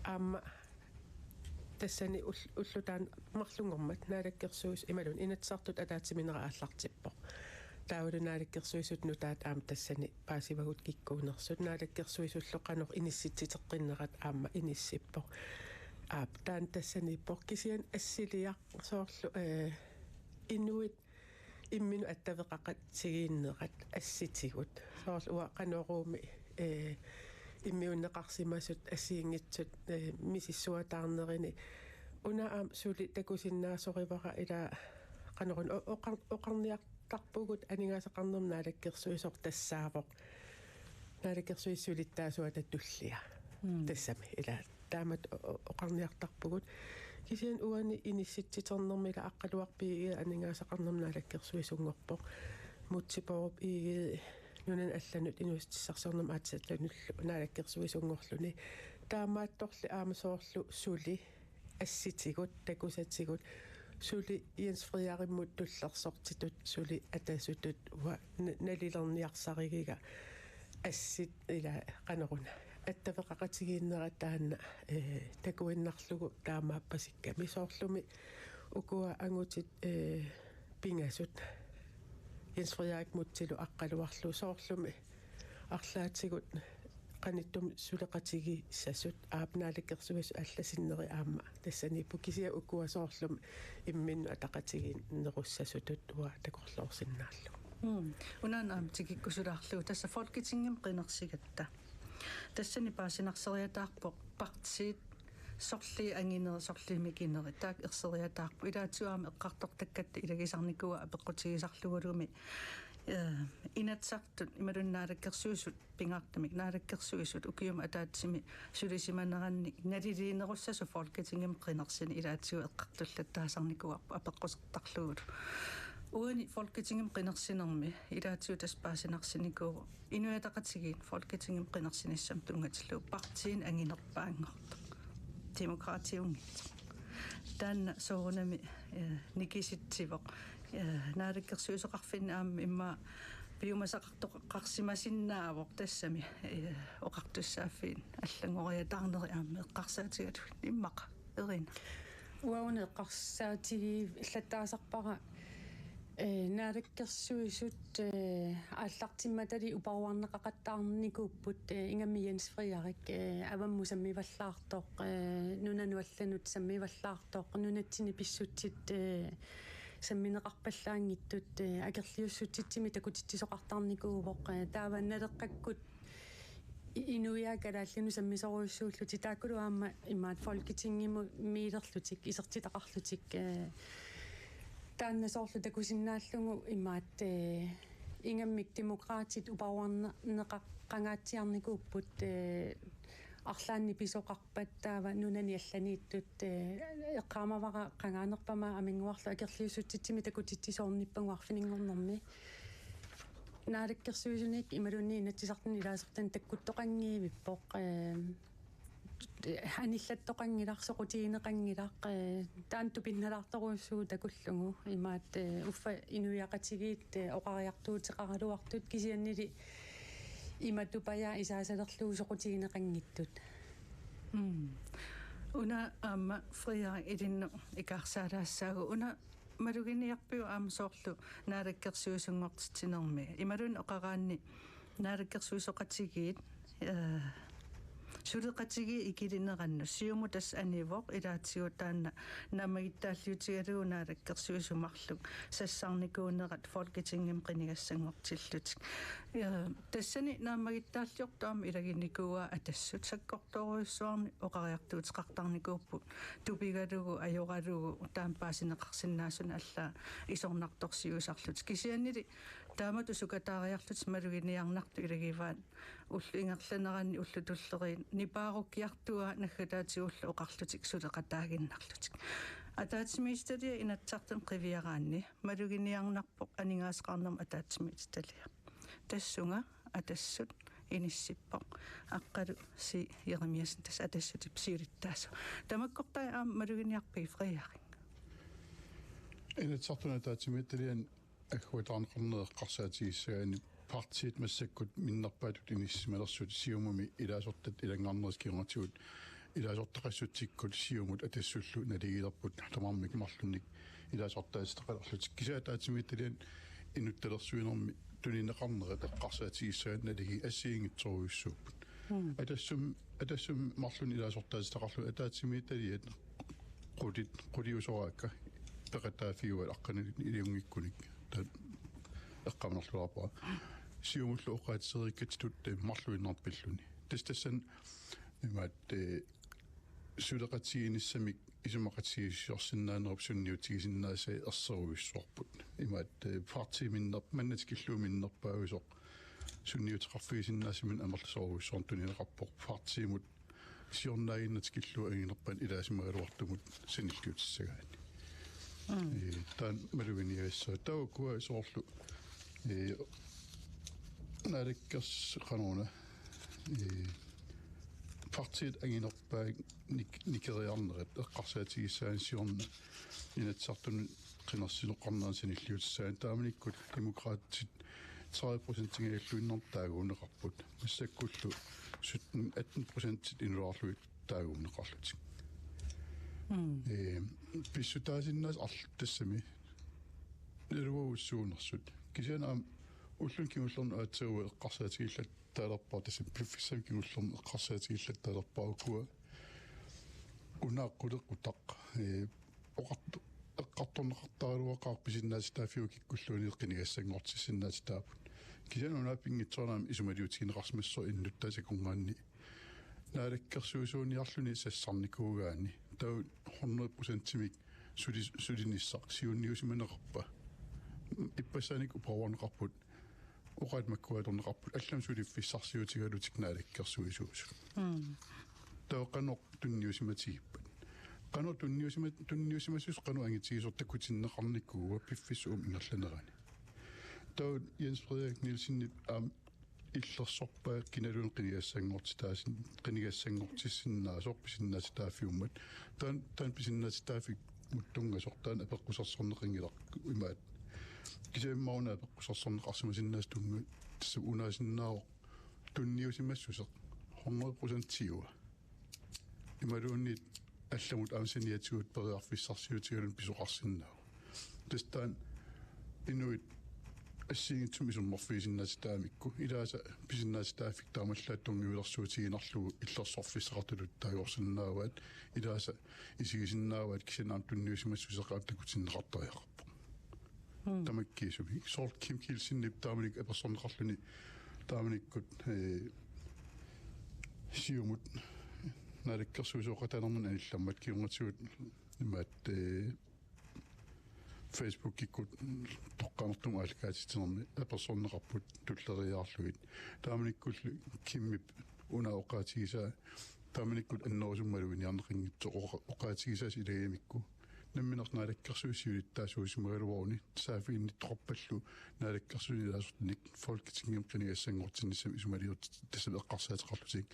aamma tassani ull-, ulloq taanna marlunngormat naalakkersuis-, imaluunniit Inatsisartut ataatsimiinera aallartippoq. Taavalu naalakkersuisut nutaat aamma tassani paasivagut kikkuunersut. Naalakkersuisullu qanoq inissitsiteqqinnerat aamma inissippoq. Aap, taanna tassaniippoq kisianni assiliaq soorlu, eh, inuit imminut attaveqaqatigiinnerat assitigut. Soorlu uanga Qanoruumi, eh, immiunneqarsimasut assigiinngitsut, eh, misissuataarnerini. Una aamma suli takusinnaasorivara ila Qanoruna o-, oqar-, oqarniartarpugut aningaasaqarnermut naalakkersuisoq tassaavoq. Naalakkersuisut sulittaasuata tullia. Mm. Tassami ila taamatut o-, o-, oqarniartarpugut. Kisianni uani inissitsiternermi ila Aqqaluaq B G aningaasaqarnermut naalakkersuisunngorpoq. Múte Bourup B G nunanut allanut inuussutissarsiornermut aatsaat allanullu naalakkersuisunngorluni. Taamaattorli aamma soorlu suli assitigut, takusatigut, suli Jens Frederikkimut tullersortitut, suli Atasutut, uanga na-, nalilerniarsarigiga assit ila Qanoruna. Attaveqaqatigiinnerat taanna, eh, takuinnarlugu taamaappasikkami soorlumi ukua angutit, eh, pingasut. Jens Frederik Mútelu Aqqaluarlu soorlumi arlaatigut qanittumi suleqatigiissasut aap naalakkersuisut alla sinneri aamma tassaniippoq kisianni ukua soorlumi imminnut ataqatigiinnerussasutut uanga takorloorsinnaallugu. Mm. Unaana aamma tikikkusulaarlugu tassa Folketingimi qinersigatta. Tassani paasinarseriataarpoq partiit sorliit anginerit, sorliit mikinerit, taakku erseriataarput. Ilaatigut aamma eqqartortakkatta ilagisarnikuuara apeqqutigisarlugulumi, eh, Inatsisartut imaluunniit naalakkersuisut pingaartumik, naalakkersuisut ukiumi ataatsimi sulisimaneranni naliliinerussasut Folketingimi qinersini ilaatigut eqqartullattaasarnikuuarput apeqqusartarlugulu. Uani Folketingimi qinersinermi ilaatigut tassa paasinarsinikuuvoq Inuit Ataqatigiit Folketingimi qinersinissamut tunngatillugu partiinit anginerpaanngortoq. Demokratiunngitsoq. Taanna soorunami, eh, nikisitsivoq. Eh, naalakkersuisoqarfinni aamma immaqa piumasaqartoqarsimasinnaavoq tassami, eh, oqartussaaffiit allanngoriataarneri aamma eqqarsaatigalugit immaqa. Erina. Uagut eqqarsaatigillattaasarpara, eh, naalakkersuisut, eh, aallartimmatali uparuarneqaqattaarnikuupput, eh, ingammik Jens Frederik, eh, avammut sammivallaartoq, eh, nunanut allanut sammivallaartoq, nunatsinni pissutsit, eh, sammineqarpallaanngitsut, eh, akerliussutitsimik takutitsisoqartarnikuuvoq, eh, taava Naleqqakkut i-, inuiaat kalaallinut sammisorujussuullutik taakkulu aamma imaattoq Folketingimi-, miilerlutik, isertitaqarlutik, eh, taanna soorlu takusinnaallugu imaattoq, eh, ingammik Demokraatit uparuarneqa-, qangaatsiarnikuupput, eh, arlaannik pisoqarpat taava nunani allaniittut, eh, eqqaamavara qangaanerpama aminnguarlu akerliussutitsimik takutitsisoornippagut arfininngornermi. Naalakkersuisuniit imaluunniit Inatsisartuni ilaasortani takkuttoqanngivippoq, eh, anillattoqanngilaq, soqutigineqanngilaq, eh, taanna tupinnalaartorujussuuvoq takullugu, imaattoq, eh, uffa inuiaqatigiit, eh, oqariartuuteqaraluartut kisiannili imatuppajaaq isaasalerlugu soqutigineqanngitsut. Mm. Una aamma Frederik ilinnut ikaarsaalaassaagut. Una maluginiarpiuk aamma soorlu naalakkersuisunngortitsinermi. Imaluunniit oqaraanni naalakkersuisoqatigiit, eh, suleqatigiit ikilinerannut. Siumut tassa anivoq ilaatigut taanna naammagittaalliutigalugu naalakkersuisut marluk sassarnikuunerat Folketingimi qinigassanngortillutik. Eh, tassani naammagittaalliortut aamma ilaginikuuaat Atassut sakkortoorujussuarnik oqariartuuteqartarnikuupput tupigalugu ajoralugu taama paasineqarsinnaasunik allaat isornartorsiuisarlutik. Kisiannili taamatut sukataariarlutik maluginiarnartut ilagivaat ullut ingerlaneranni ullut tulleriit nipaarukkiartuaat naggataatigullu oqarlutik suleqataaginnarlutik. Ataatsimiititaliap Inatsisartuni qiviaraanni maluginiarnarpoq aningaasaqarnermut ataatsimiititaliaq. Tassunga Atassut inissippoq. Aqqalu C. Jeremiassen tassa Atassutip siulittaasup. Tamakkortai aamma maluginiarpigit Frederik? Inatsisartuni ataatsimiititaliani agguataarneqarneq eqqarsaatigissagaanni partiit massakkut minnerpaatut inissisimalersugut Siumumi ilaasortat ilanngarnerit kingornatigut ilaasortaqassutsikkut Siumut Atassullu naligiilerput tamarmik marlunnik ilaasortaatitaqalerlutik. Kisianni ataatsimiititaliani inuttalersuinermi tunineqarnerat eqqarsaatigissagaanni naligi assigiinngitsorujussuupput. Atassum, Atassum marlunnik ilaasortaatitaqarlutik ataatsimiititaliat qulit, quliusoraakka peqataaffigaat aqqaneq iliunngikkunik taava eqqaanerluarpara. Siumullu oqaatigereerikkatsigu marluinnarpilluni. Tassa tassani imaattoq, eh, suleqatigiinnissamik isumaqatigiissiorsinnaanerup sunniutigisinnaasaa erserujussuarput. Imaattoq, eh, partiit minner-, manna tikillugu minnerpaavisoq sunniuteqarfigisinnaasaminik amerlasoorujussuarnik tunineqarpoq. Partiimut siornaaginnaq tikillugu anginerpaamik ilaasimagaluartumut sanilliutissagaanni. Mm. Ee, taanna maluginiagassaq. Taava ukua soorlu, ee, naalakkersuisut qanoruna, ee, partiit anginerpaat nik-, nikeriarnerat eqqarsaatigissagaanni siorna Inatsisartuni qinersinoqarnerani sanilliutissagaanni taamanikkut Demokraatit tredive procentingajalluinnarmik taaguunneqarput. Massakkullu sytten, atten procentit inulaarlugit taaguunneqarlutik. Mm. Ee, pissutaasinnaasut arlaat tassami naluara suunersut. Kisianni aamma ulluni kingullerni aatsaat eqqarsaatigillattaalerpara, tassami piffissami kingullermi eqqarsaatigillattaalerpara ukua unaaqqulequtaq, ee, oqart-, eqqartorneqartaraluaqaaq pisinnaatitaaffigut kikkulluunniit qinigassanngortissinnaatitaapput. Kisianni una pinngitsoorami isumaliutigineqarsimassooq innuttaasut akornanni. Naalakkersuisuuniarluni sassarnikuugaanni. Taava hundrede procentimik suli-, sulinissaq siunniusimaneqarpa. Ippassaanik uparuarneqarput. Oqaat makku atorneqarput allamik suliffissarsiutigalutik naalakkersuisuusut. Mm. Taava qanoq tunniusimatigippat. Qanoq tunniusima-, tunniusimassuseq qanoq angitigisoq takutinneqarnikuua piffissap ingerlanerani. Taava Jens Frederik Nielsenip aamma illersorpaa kinaluunniit qinigassanngortitaasin-, qinigassanngortissinnaasoq pisinnaatitaaffiummat. Taanna, taanna pisinnaatitaaffimmut tunngasoq taanna apeqqusersorneqanngilaq imaattoq. Kisianni aamma una apeqqusersorneqarsimasinnaasut tunnga-, tassa unaasinnaavoq tunniusimassuseq hundrede procent siua. Imaluunniit allamut aamma saniatigut periarfissarsiutigaluni pisoqarsinnaavoq. Tassa taanna inuit assigiinngitsumik isummerfigisinnaatitaamikku. Ilaasa pisinnaatitaaffik taamaallaat tunngavilersuutiginarlugu illersorfissaqartutut taagorsinnaavaat. Ilaasa isigisinnaavaat kisianni aamma tunniusimassuseq aamma takutinneqartariaqarpoq. Mm. Tamakkiisumik. Soorlu Kim Kielsenip taamanikkut apersorneqarluni taamanikkut, eh, Siumut naalakkersuisooqataanermut anillammat kingornatigut imaattoq, eh, Facebookikkut toqqaannartumik aallakaatitsinermi apersorneqarput tulleriiaarlugit. Taamanikkullu Kimip una oqaatigisaa taamanikkut annerusumik maluginiarneqanngitsoq oqa-, oqaatigisaasa ilagigamikku. Nammineq naalakkersuisut siulittaasuusimagaluaruni saaffiginnittoqarpallu naalakkersuinermi ilaasortanik Folketingimut qinigassanngortinnissamut isumaliortitassat eqqarsaateqarlutik.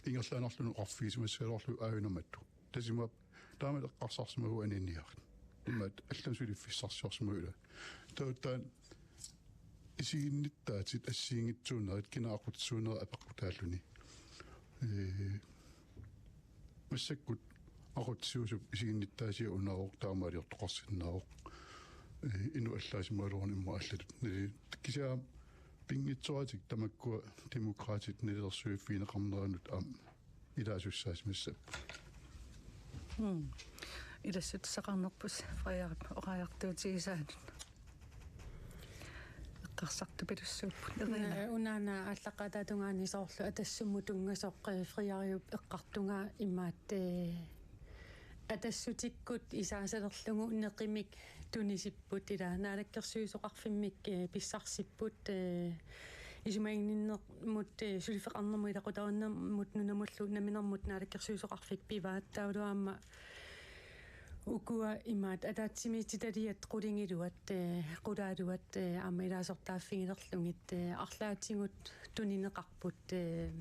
Ingerlaannarluni oqarfigisimassagaluarlugu aajuna mattoq. Tassa imaappoq taamatut eqqarsarsimagunik aniniarit. Imaattoq allamik suliffissarsiorsimagunik. Taava taanna isiginnittaatit assigiinngitsuunerit kina aqutsisuunerit apeqqutaalluni. Ee, massakkut aqutsisuusup isiginnittaasiat unaavoq taamaaliortoqarsinnaavoq. Ee, inuk allaasimagaluaruni immaqa allatut. Nali kisianni pinngitsooratik tamakkua Demokraatit nalilersuiffigineqarneranut aamma ilaasussaasimassapput. Mm. Ilassutissaqarnerpusi Frederik oqariartuutigisaanut. Eqqarsartupilussuupput. Irina. Una, una aallaqqaataatungaani soorlu Atassummut tunngasoq, eh, Friariup eqqartugaa imaattoq, eh, Atassutikkut isaasalerlugu neqimik tunisipput ila naalakkersuisooqarfimmik, eh, pissarsipput, eh, isumaginninnermut, eh, suliffeqarnermut ilaqutariinnermut nunamullu namminermut naalakkersuisooqarfik pivaat taavalu aamma ukua imaattoq ataatsimiititaliat qulingiluat, eh, qulaaluat, eh, aamma ilaasortaaffigilerlugit, eh, arlaatigut tunineqarput, eh,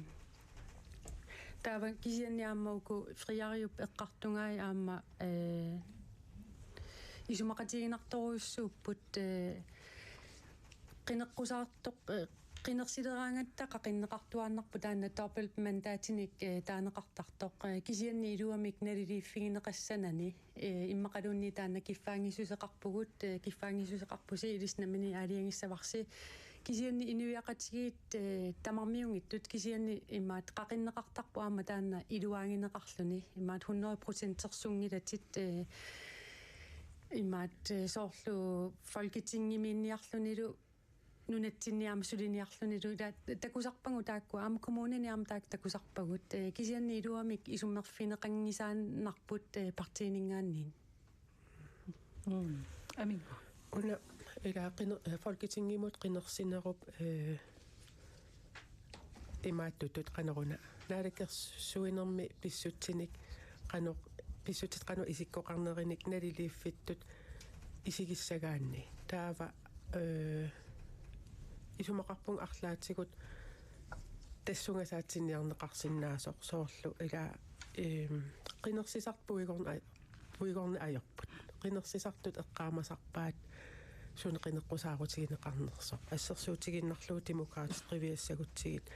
taava kisianni aamma uku Friariup eqqartugai aamma, eh, isumaqatiginartorujussuupput, eh, qineqqusaartoq, eh, qinersileraangatta qaqinneqartuaannarpoq taanna dobbeltmandatinik, eh, taaneqartartoq, eh, kisianni iluamik naliliiffigineqassanani, eh, immaqaluunniit taanna kiffaanngissuseqarpugut, eh, kiffaanngissuseqarpusi, ilissi nammineq aalajangissavarsi. Kisianni inuiaqatigiit, eh, tamarmiunngitsut, kisianni imaat qaqinneqartarpoq aamma taanna iluaagineqarluni, imaat hundrede procentersunngilatit, eh, imaat, eh, soorlu Folketingimiinniarlunilu nunatsinni aamma suliniarlunilu, ila takusarpagut taakku, aamma kommunini aamma taakku takusarpagut, eh, kisianni iluamik isummerfigineqanngisaannarput, eh, partiiningaanniit. Mm. Amingo. Una ila qiner-, eh, Folketingimut qinersinerup, eh, imaattutut qanoruna. Naalakkersuinermi pissutsinik qanoq, pissutsit qanoq isikkoqarnerinik naliliiffittut isigissagaanni. Taava, eh, isumaqarpunga arlaatigut tassunga saatsinniarneqarsinnaasoq soorlu ila, ehm, qinersisartut puigorneq aj-, puigorneq ajorput. Qinersisartut eqqaamasarpaat suna qineqqusaarutigineqarnersoq. Assersuutigiinnarlugu Demokraatit qiviassagutsigit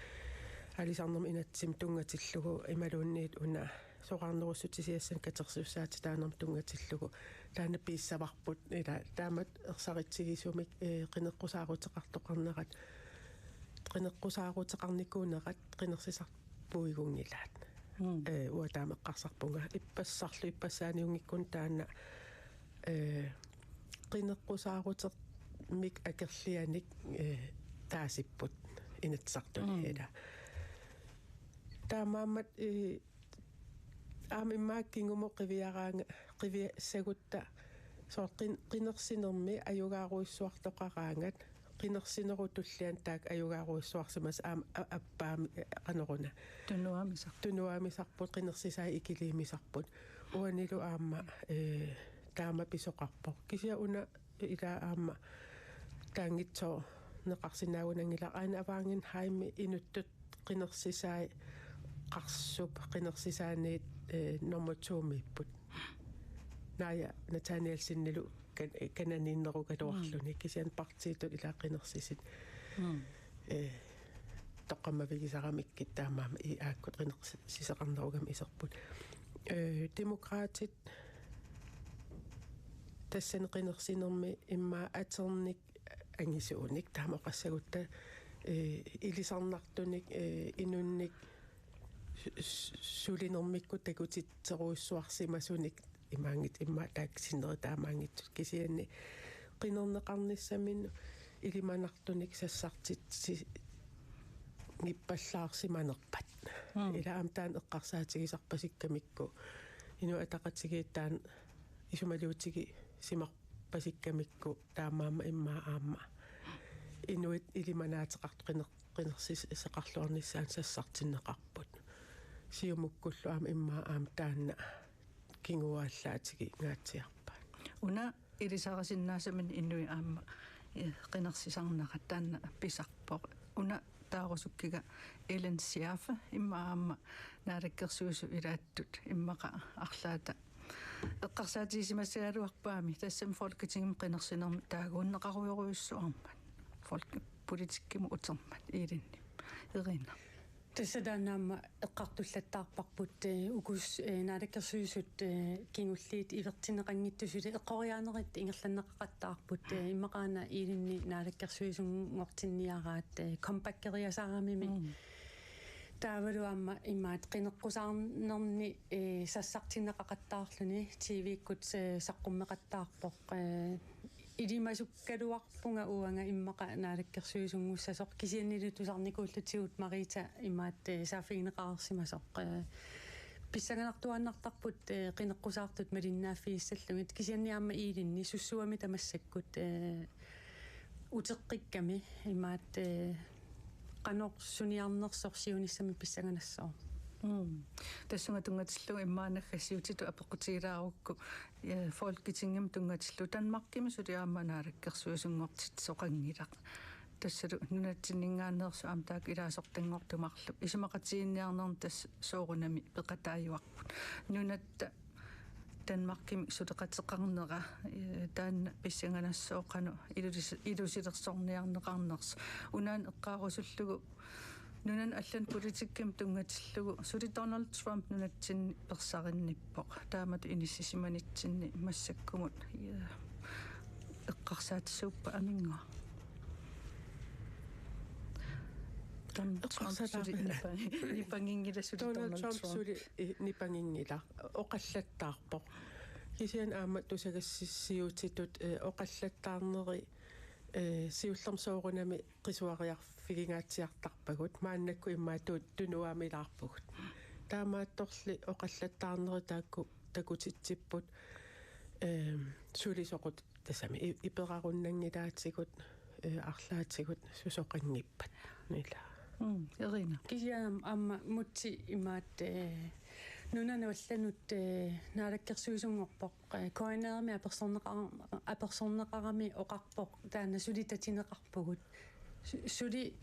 aalisarnermut inatsimmi tunngatillugu imaluunniit una soraarnerussutisiassani katersussaatitaanermut tunngatillugu taanna piissavarput, ila taamatut ersaritsigisumik, eh, qineqqusaaruteqartoqarnerat, qineqqusaaruteqarnikuunerat qinersisartut puigunngilaat. Mm. Eh, uanga taama eqqarsarpunga. Ippassarlu, ippassaaniunngikkunik taanna, eh, qineqqusaarutermik akerlianik, eh, taasipput Inatsisartuni. Mm. Ila. Taamaammat, eh, aamma immaqa kingumut qiviaraanga, qiviassagutta soorlu qin-, qinersinermi ajugaarujussuartoqaraangat, qinersinerup tulliani taakku ajugaarujussuarsimasut aamma a-, appaami, eh, qanoruna. Tunuaamisarput. Tunuaamisarput, qinersisai ikiliimisarput. Uanilu aamma, eh, taama pisoqarpoq. Kisianni una ila aamma taanngitsoorneqarsinnaagunanngilaq, Ane Avangenheimi inuttut qinersisai qarsup qinersisaaniit, eh, nummer to-miipput. Naaja Nathanielsenillu kan-, kananiinnerugaluarluni. Mm. Kisianni partiitut ila qinersisit. Mm. Eh, toqqammavigisaramikkit taamaammat aakkut qinersiseqarnerugamik iserput. Eh, Demokraatit tassani qinersinermi immaqa aternik angisuunik taama oqassagutta, eh, ilisarnartunik, eh, inunnik su-, su-, sulinermikkut takutitserujussuarsimasunik imaanngit-, immaqa taakku sinneri taamaanngitsut, kisianni qinerneqarnissaminut ilimanartunik sassartitsi-, ngippallaarsimanerpat. Mm. Ila aamma taanna eqqarsaatigisarpasikkamikku, Inuit Ataqatigiit taanna isumaliutigisimar-, pasikkamikku taamaammat immaqa aamma inuit ilimanaateqartut qiner-, qinersiseqarluarnissaannut sassartinneqarput. Siumukkullu aamma immaqa aamma taanna kinguaallaatiginngaatsiarpaat. Una ilisarisinnaasaminnik inuit aamma, eh, qinersisarnerat taanna pisarpoq. Una taarusukkiga Ellen Schaafe immaqa aamma Naalakkersuisut ilaattut immaqa arlaata eqqarsaatigisimassagaluarpaami, tassami Folketingimi qinersinermi taaguunneqarujorujussuarmat. Folk-, politikkimut utermat, Ilinni. Irina. Tassa taanna aamma eqqartullattaarparput, eh, uku-, eh, Naalakkersuisut, eh, kingulliit ivertinneqanngitsut suli eqqoriaanerit ingerlanneqaqattaarput, eh, immaqaana Ilinni Naalakkersuisunngortinniaraat, eh, comebackeriasaaramimi. Mm. Taavalu aamma imaat qineqqusaarnerni, eh, sassartinneqaqattaarluni, T V-kkut, eh, saqqummeqattaarpoq, eh, ilimasukkaluarpunga uanga immaqa Naalakkersuisunnguassasoq, kisiannili tusarnikuullutigu Marita imaat, eh, saaffigineqareersimasoq. Eh, pissanganartuaannartarput, eh, qineqqusaartut malinnaaffigissallugit, kisianni aamma Ilinni sussuamita massakkut, eh, uteqqikkami imaat, eh, qanoq suniarnersoq siunissami pissanganassaaq. Mm. Tassunga tunngatillugu immaqa naggassiutitut apeqqutigilaarukku, eh, Folketingimi tunngatillugu Danmarkimi suli aamma Naalakkersuisunngortitsisoqanngilaq. Tassalu nunatsinninngaanneersut aamma taakku ilaasortanngortut marluk. Isumaqatigiinniarnerni tassa soorunami peqataajuarput. Nunatta Danmarkimi suleqateqarnera, eh, taanna pissanganassaaq qanoq ilusi-, ilusilersorniarneqarnersoq. Unaana eqqaarusullugu nunanut allanut politikkimut tunngatillugu suli Donald Trump nunatsinni persarinnivoq. Taamatut inissisimanitsinni massakkumut, eh, eqqarsaatissuuppat aminnguaq. Donald Trump suli Eqqarsaataa- nipa-, nipanginngilaq suli Donald Donald Trump Trump. Suli i-, nipanginngilaq. Oqallattaarpoq. Kisianni aamma tusagassiuutitut, eh, oqallattaarneri, eh, siullermik soorunami qisuariarfigingaatsiartarpagut. Maannakkut immaqa tu-, tunuamilaarpugut. Taamaattorli oqallattaarneri taakku takutitsipput, eh, suli soqut tassami i-, iperarunnanngilaatigut, eh, arlaatigut susoqanngippat. Ila. Mm, Irina. Kisianni aamma Mutsi imaattoq, eh, nunanut allanut, eh, naalakkersuisunngorpoq, eh, K N R-imi apersorneqar-, apersorneqarami oqarpoq taanna suli tatineqarpugut. Su-, suli,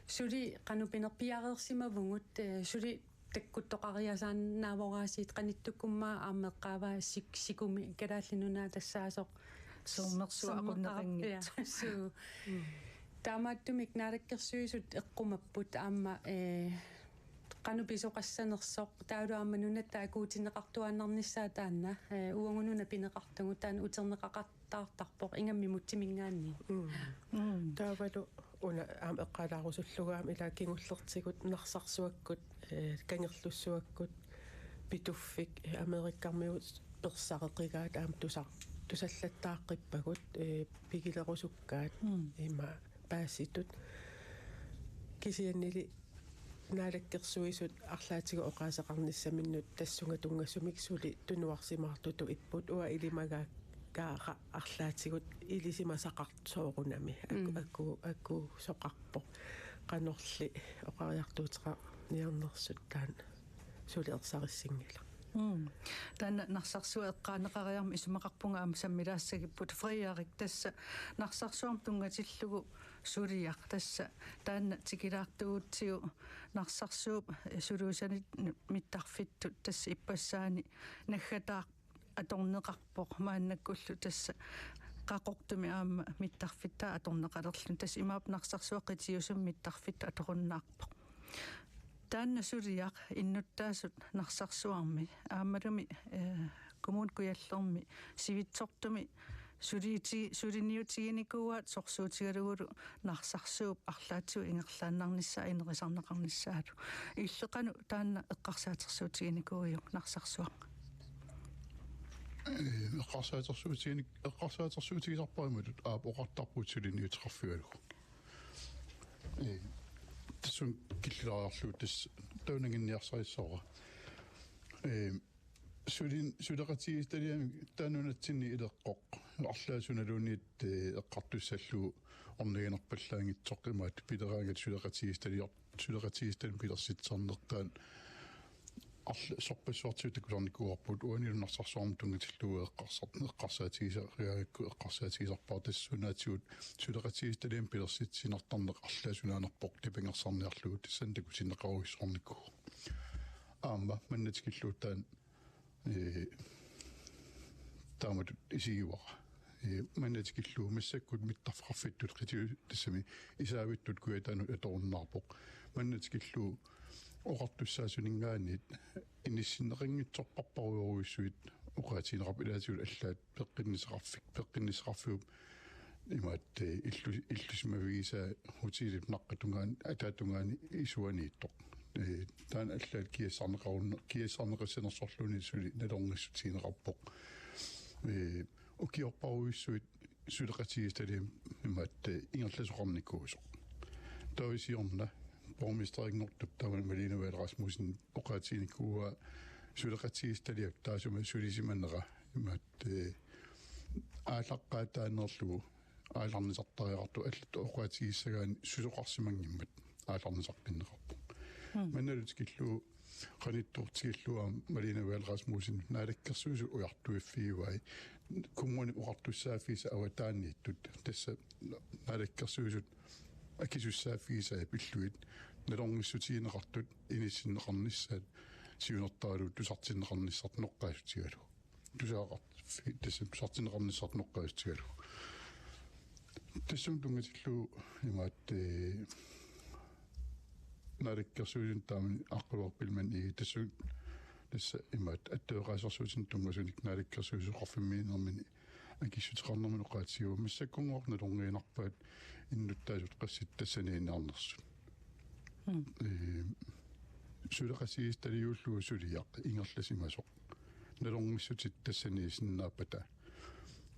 suli qanoq pinerpoq piareersimavugut, eh, suli takkuttoqariasaannaavoraasigit qanittukkut aamma eqqaavaa sik-, sikumi Kalaallit Nunaat tassaasoq Sermersuaq sermeqarpia. Aqunneqanngitsoq. Suu. Mm. Taamaattumik naalakkersuisut eqqumapput aamma, eh, qanoq pisoqassanersoq taavalu aamma nunatta akuutinneqartuaannarnissaa taanna, eh, uagut nunat pineqartugut taanna uterneqaqar-, taartarpoq ingammik Mutsiminngaanniit. Mm. Mm. Taavalu una aamma eqqaalaarusullugu aamma ila kingullertigut Narsarsuakkut, eh, Kangerlussuakkut, Pituffik, eh, Amerikkarmiut persareqigaat aamma tusar-, tusallattaaqqippagut, eh, pigilerusukkaat. Mm. Ima paasitut. Kisiannili naalakkersuisut arlaatigut oqaaseqarnissaminnut tassunga tunngasumik suli tunuarsimaartutut ipput uanga ilimagaakkaara arlaatigut ilisimasaqartoq soorunami. Aku-, Mm. aku-, akuusoqarpoq. Qanorli oqariartuuteqarniarnersut taanna suli ersarissinngilaq. Mm. Taanna Narsarsuaq eqqaaneqariarmat isumaqarpunga aamma sammilaassagipput Frederik tassa Narsarsuarmut tunngatillugu suliaq tassa taanna tikilaartugutsigu Narsarsuup suluusanit mittarfittut tassa ippassaani naggataaq atorneqarpoq maannakkullu tassa Qaqortumi aamma mittarfittaa atorneqalerluni tassa imaappoq Narsarsuaq qitiusumi mittarfittut atorunnaarpoq. Taanna suliaq innuttaasut Narsarsuarmi aammalumi, eh, Kommune Kujallermi sivitsortumi suliuti-, suliniutiginikuuaat sorsuutigalugulu Narsarsuup arlaatigut ingerlaannarnissaa inerisarneqarnissaalu. Illit qanoq taanna eqqarsaatersuutiginikuuiuk Narsarsuaq? Ee, eqqarsaatersuutiginik-, eqqarsaatersuutigisarpara imatut aap oqartarpugut suliniuteqarfigalugu. Ee, tassunga killilaariarlugu tassa taava nanginniarsarissavara. Ee, sulin-, suleqatigiissitaliami taava nunatsinni ileqqoq. Arlaat sunaluunniit, ee, eqqartussallugu orniginarpallaanngitsoq imaattoq pileraangat suleqatigiissitalior-, suleqatigiissitaliami pilersitsisarneq taanna arla-, sorpassuartigut takusarnikuuarput uanilu Narsarsuarmut tunngatillugu eqqarsar-, eqqarsaatigisarigaangakku eqqarsaatigisarpara tassa sunaatigut suleqatigiissitaliami pilersitsisinartarneq arlaat sunaanerpoq tapangersarniarlugu tassani takutinneqarujussuarnikuuvoq. Aamma manna tikillugu taanna, ee, taamatut isigivara. Ee, manna tikillugu massakkut mittarfeqarfittut qitiusut tassami isaavittut kujataanut atorunnaarpoq. Manna tikillugu oqartussaasuninngaanniit inissinneqanngitsorpassuarujussuit oqaatigineqarput ilaatigut allaat peqqinnissaqarfik-, peqqinnissaqarfiup imaattoq, ee, illu-, illusimavigisaa hotelip naqqap tungaani, ataatungaani isuaniittoq. Ee, taanna allaat kiassarneqarunna-, kiassarneqassanersorluunniit suli nalornissutigineqarpoq. Ee, ukiorpassuarujussuit suleqatigiissitaliami imaattoq, ee, ingerlasoqarnikuusoq. Taava siorna borgmesterinngortup taamani Malene Vahl Rasmussen oqaatiginikuuaa suleqatigiissitaliap taassuma sulisimanera imaattoq, ee, aallaqqaataanerlugu aallarnisartariaqartoq allatut oqaatigissagaanni susoqarsimanngimmat aallarnisaqqinneqarpoq. Mm. Mannalu tikillugu qanittuut tikillugu aamma Malene Vahl Rasmussen naalakkersuisut ujartuiffigivai kommunip oqartussaaffiisa avataaniittut tassa naalakkersuisut akisussaaffigisai pillugit nalornissutigineqartut inissinneqarnissaat siunertaralugu tusartinneqarnissartoq noqqaassutigalugu. tusaaqart-, tassami tusartinneqarnissartoq noqqaasitigalugu. Tassami tunngatillugu imaattoq, ee, naalakkersuisuni taamani Aqqaluaq Biilmann Egede, tassa, tassa imaattoq attaveqaasersuutinik tunngasunik naalakkersuisoqarfimmiinnermini akissuteqarnermini oqaatigivara: Massakkorpiaq nalorniinnarpaat innuttaasut qassit tassaniinniarnersut. Mm. Ee, suleqatigiissitaliullugu suliaq ingerlasimasoq. Nalornissutit tassaniissinnaappata.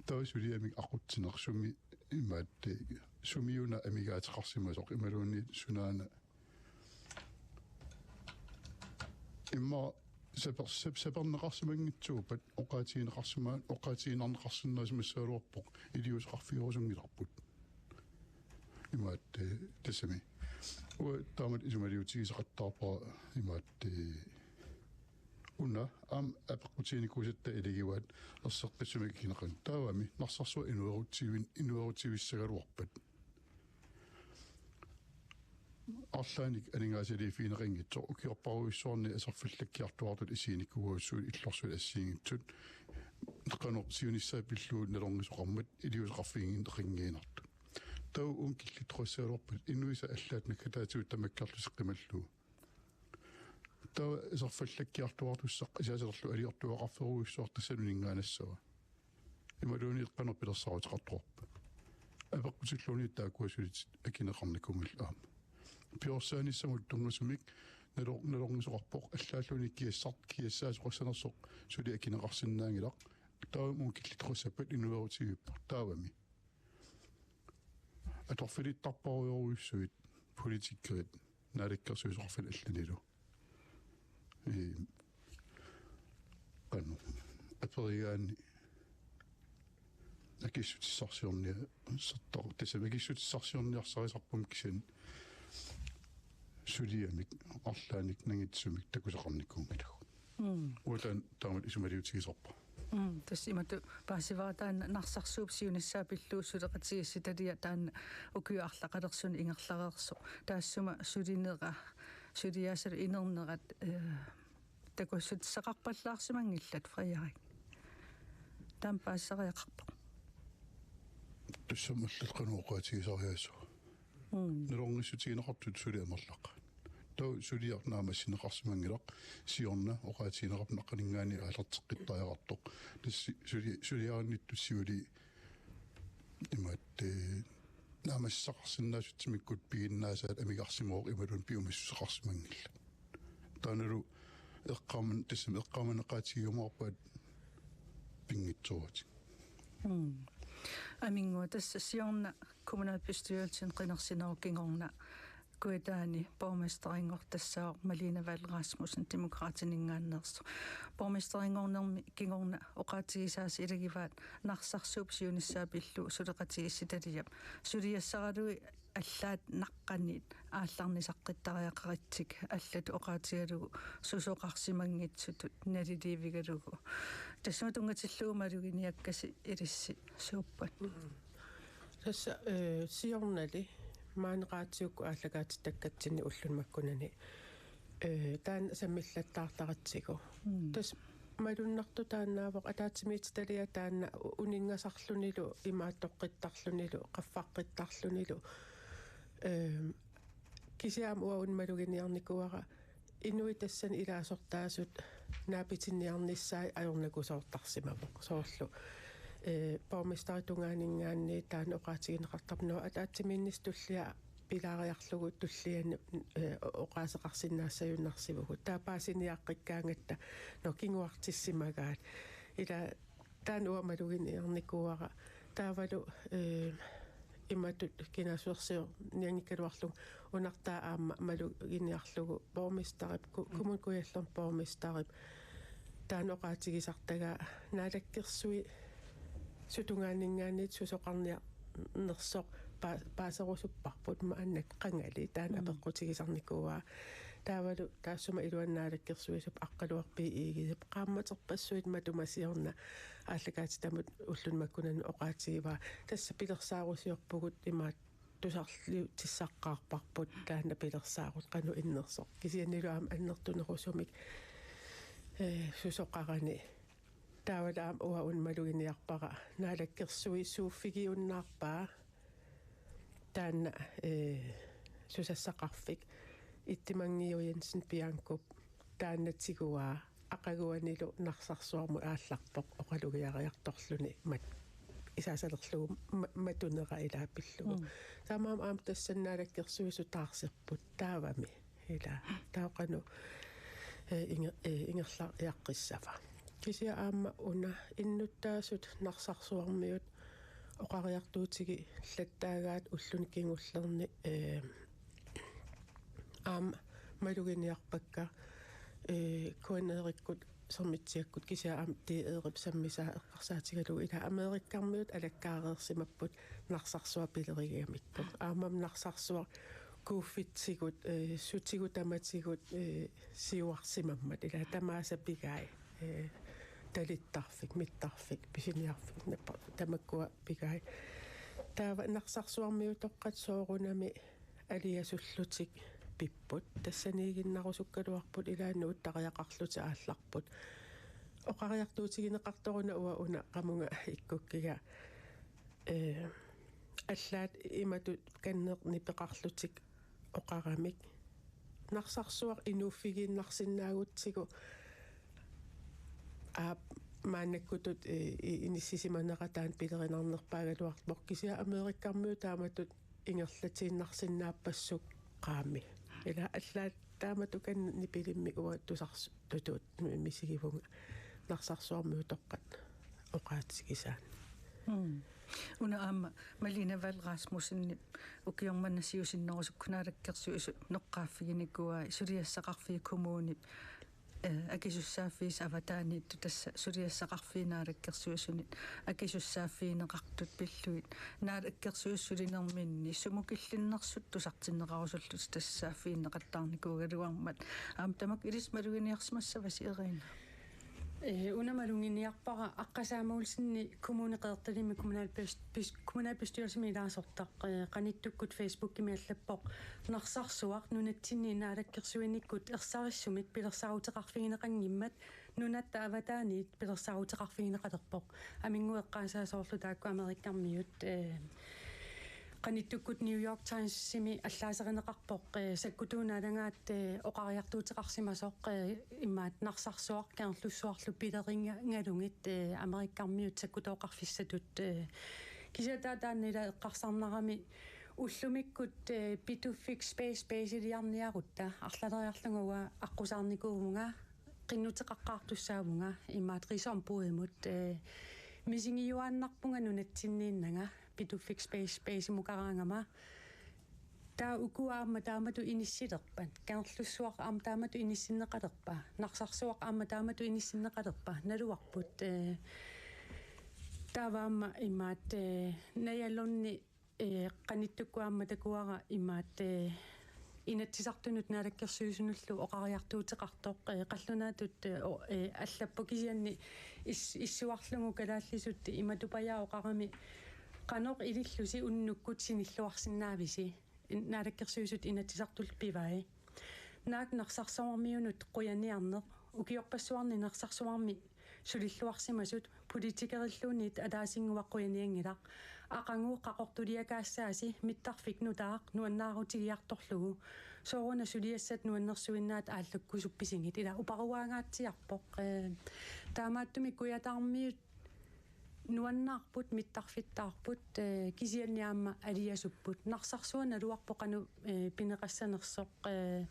Taava suliamik aqutsineq sumi imaattoq, sumiuna amigaateqarsimasoq imaluunniit sunaana. Immaqa saper-, sap-, saperneqarsimanngitsuuppat oqaatigineqarsimaan-, oqaatigineqarsinnaasimassagaluarpoq iliuuseqarfigerusunngilarput. Imaattoq, ee, tassami. Uanga taamatut isumaliutigisaqattaarpara imaattoq, ee, una aamma apeqqutiginikuusatta ilagivaat erseqqissumik akineqarneq. Taavami Narsarsuaq inuerutsivin-, inuerutsivissagaluarpat arlaannik aningaasaliiffigineqanngitsoq ukiorparujussuarni aserfallakkiartuaartut isiginikuuagut suut illorsuit assigiinngitsut, qanoq siunissaa pillugu nalornisoqarmat iliuuseqarfigineqanngilaq. Taava uunga killittut quassagaluarpat inuisa allaat naggataatigut tamakkerlutik qimallugu. Taava aserfallakkiartuaartussaq isaasalerlu aliortuaqarferujussuartussanut ingaanassava. Imaluunniit qanoq pilersaaruteqartoqarpa? Apeqqutilluunniit taakkua sulitit akineqarnikuunngillat aamma. Piorsaanissamut tunngasumik nalor-, nalornisoqarpoq, allaalluunniit kiassart-, kiassaasoqassanersoq suli akineqarsinnaanngilaq. Taava uunga killittut quassappat inuerutivippara taavami. Atorfilittarparujorujussuit politikerit naalakkersuisoqarfiit allanilu. Ee, qanoq. Aperigaanni akissutissarsiornia-, sartar-, tassami akissutissarsiorniarsarisarput kisianni suliamik arlaannik nangitsumik takusaqarnikuunngilagut. Mm. Uanga taanna taamatut isumaliutigisarpara. Mm, tassa imatut paasivara taanna Narsarsuup siunissaa pillugu suleqatigiissitaliaq taanna ukiut arlaqalersuni ingerlareersoq. Taassuma sulinera, suliaasalu inernerat, eh, takussutissaqarpallaarsimanngillat, Frederik. Taama paasisariaqarpoq. Tassami allat qanoq oqaatigisariaassava. Mm. Nalornissutigineqartut suli amerlaqaat. Taava suliaq naammassineqarsimanngilaq, siorna oqaatigineqarpoq naqqaninngaanniit aallarteqqittariaqartoq. Tassa suli-, suliarinnittut siuliini imaattoq, ee, naammassisaqarsinnaasussamikkut piginnaasaat amigarsimavoq imaluunniit piumassuseqarsimanngillat. Taannalu eqqaaman-, tassami eqqaamaneqaatigiumaarpaat pinngitsooratik. Mm. Aminngua tassa siorna kommunalbestyrelsen qinersinerup kingorna Kujataani borgmesterinngortassaavoq Malene Vahl Rasmussen, Demokraatininngaanneersoq. Borgmesterinngornermi kingorna oqaatigisaasa ilagivaat Narsarsuup siunissaa pillugu suleqatigiissitaliap suliassaraluit allaat naqqaniit aallarnisaqqittariaqaritsik allatut oqaatigalugu susoqarsimanngitsutut naliliivigalugu. Tassuma tunngatillugu maluginiakkasi ilissi suuppat? Tassa, eh, siornali maani radiukkut aallakaatitakkatsinni ulluni makkunani, eh, taanna sammillattaartaratsigu. Mm. Tassa malunnartoq taannaavoq ataatsimiititaliaq taanna u-, uninngasarlunilu, imaattoqqittarlunilu, qaffaqqittarlunilu. Ehm, kisianni aamma uanga una maluginiarnikuuara inuit tassani ilaasortaasut naapitinniarnissaat ajornakusoortarsimavoq. Soorlu, eh, borgmesterip tungaaninngaanniit taanna oqaatigineqartarpoq, nå, ataatsimiinnissaq tullia pilaariarlugu tulliani, eh, oqaaseqarsinnaassagunarsivugut. Taava paasiniaqqikkaangatta, nå, kinguartissimagaat. Ila taanna uanga maluginiarnikuuara. Taavalu, eh, imatut kinaassusersiornianngikkaluarlugu unartaa aamma maluginiarlugu borgmesterip, ku-, Kommune Kujallermi borgmesterip taanna oqaatigisartagaa naalakkersuisut tungaaninngaanniit susoqarniarnersoq paa-, paaserusupparput maanna qangali taanna Mm. apeqqutigisarnikuuaa. Taavalu taassuma iluani naalakkersuisup Aqqaluaq B. Egedep qaammaterpassuit matuma siorna aallakaatitamut ulluni makkunani oqaatigivaa. Tassa pilersaarusiorpugut imaattoq tusarliutissaqqaarparput taanna pilersaarut qanoq innersoq. Kisiannilu aamma annertunerusumik, eh, susoqarani Taavalu aamma uanga una maluginiarpara naalakkersuisuuffigiunnaarpaa taanna, eh, susassaqarfik Ittimanngiu Jensen Biancup taanna tiguaa aqaguanilu Narsarsuarmut aallarpoq oqalugiariartorluni mat-, isaasalerlugu ma-, matunera ilaa pillugu. Mm. Taamaammat aamma tassani naalakkersuisut taarserput taavami. Ila, taava qanoq, eh, inge-, eh, ingerlariaqqissava. Kisianni aamma una innuttaasut Narsarsuarmiut oqariartuutigilattaagaat ulluni kingullerni, eh, aamma maluginiarpakka, eh, K N R-ikkut Sermitsiakkut kisianni aamma D R-ip sammisaa eqqarsaatigalugu ila Amerikkarmiut alakkaareersimapput Narsarsuaq pilerigigamikku. Aammami Narsarsuaq kuuffitsigut, eh, sutigut tamatigut, eh, siuarsimammat ila tamaasa pigai, eh, talittarfik, mittarfik, pisiniarfik, nappa-, tamakkua pigai. Taava Narsarsuarmiutoqqat soorunami aliasullutik pipput. Tassaniiginnarusukkaluarput ila nuuttariaqarlutik aallarput. Oqariartuutigineqartoruna uanga una qamunga ikkukkiga, eh, allaat imatut kanneq nipeqarlutik oqaramik. Narsarsuaq inuuffigiinnarsinnaagutsigu aap maannakkutut, eh, i-, inissisimanera taanna pilerinarnerpaagaluarpoq kisianni Amerikkarmiut taamatut ingerlatiinnarsinnaappassuk qaami. Ila allaat taamatut kanneq nipilimmik uanga tusarsutut misigivunga Narsarsuarmiutoqqat oqaatigisaanni. Mm. Una aamma Malene Vahl Rasmussenip ukioq manna siusinnerusukku naalakkersuisut noqqaaffiginikuuai suliassaqarfiit kommunit, eh, akisussaaffiisa avataaniittut tassa suliassaqarfiit naalakkersuisunit akisussaaffigineqartut pillugit naalakkersuisut sulinerminni sumukillinnersut tusartinneqarusullutik tassa saaffiginneqattaarnikuugaluarmat aamma tamakku ilissi maluginiarsimassavasi Irina? Eh, una maluginiarpara Aqqat Samuelsenip Kommune Qeqertalimmi kommunalbest-, bes-, kommunalbestyrelsimi ilaasortaq, eh, qanittukkut Facebookimi allappoq Narsarsuaq nunatsinni naalakkersuinikkut ersarissumik pilersaaruteqarfigineqanngimmat nunatta avataaniit pilersaaruteqarfigineqalerpoq. Aminnguit eqqaasaat soorlu taakku Amerikkarmiut, eh, qanittukkut New York Timesimi allaaserineqarpoq, eh, sakkutuut naalagaat, eh, oqariartuuteqarsimasoq, eh, imaat Narsarsuaq Kangerlussuarlu pilerigalugit, eh, Amerikkarmiut sakkutooqarfissatut, eh, kisianni taava taanna ila eqqarsarnarami ullumikkut, eh, Pituffik space baseliarniarutta arlaleriarlunga uanga aqqusaarnikuuvunga qinnuteqaqqaartussaavunga imaat risombudimut, eh, misigiuaannarpunga nunatsinniinnanga Pituffik space basemukaraangama. Taava ukua aamma taamatut inissilerpat, Kangerlussuaq aamma taamatut inissinneqalerpa, Narsarsuaq aamma taamatut inissinneqalerpa, naluarput, eh, taava aamma imaat, eh, Naja Lundi, eh, qanittukkut aamma takuara imaat, eh, Inatsisartunut naalakkersuisunullu oqariartuuteqartoq, eh, qallunaatut, eh, o-, eh, allappoq kisianni is-, issuarlugu kalaallisut imatupajaa oqarami: Qanoq ilillusi unnukkut sinilluarsinnaavisi? In-, naalakkersuisut Inatsisartullu pivai. Naak Narsarsuarmiunut qujaniarneq, ukiorpassuarni Narsarsuarmi sulilluarsimasut politikerilluunniit ataasinnguaq qujanianngilaq. Aqagu qaqortuliakaassaasi mittarfik nutaaq nuannaarutigiartorlugu. Sooruna suliassat nuannersuinnaat aallakkusuppisigit, ila uparuaangaatsiarpoq. Eh, taamaattumik Kujataarmiut nuannaarput, mittarfittaarput, eh, kisianni aamma aliasupput. Narsarsuaq naluarpoq qanoq, eh, pineqassanersoq, eh,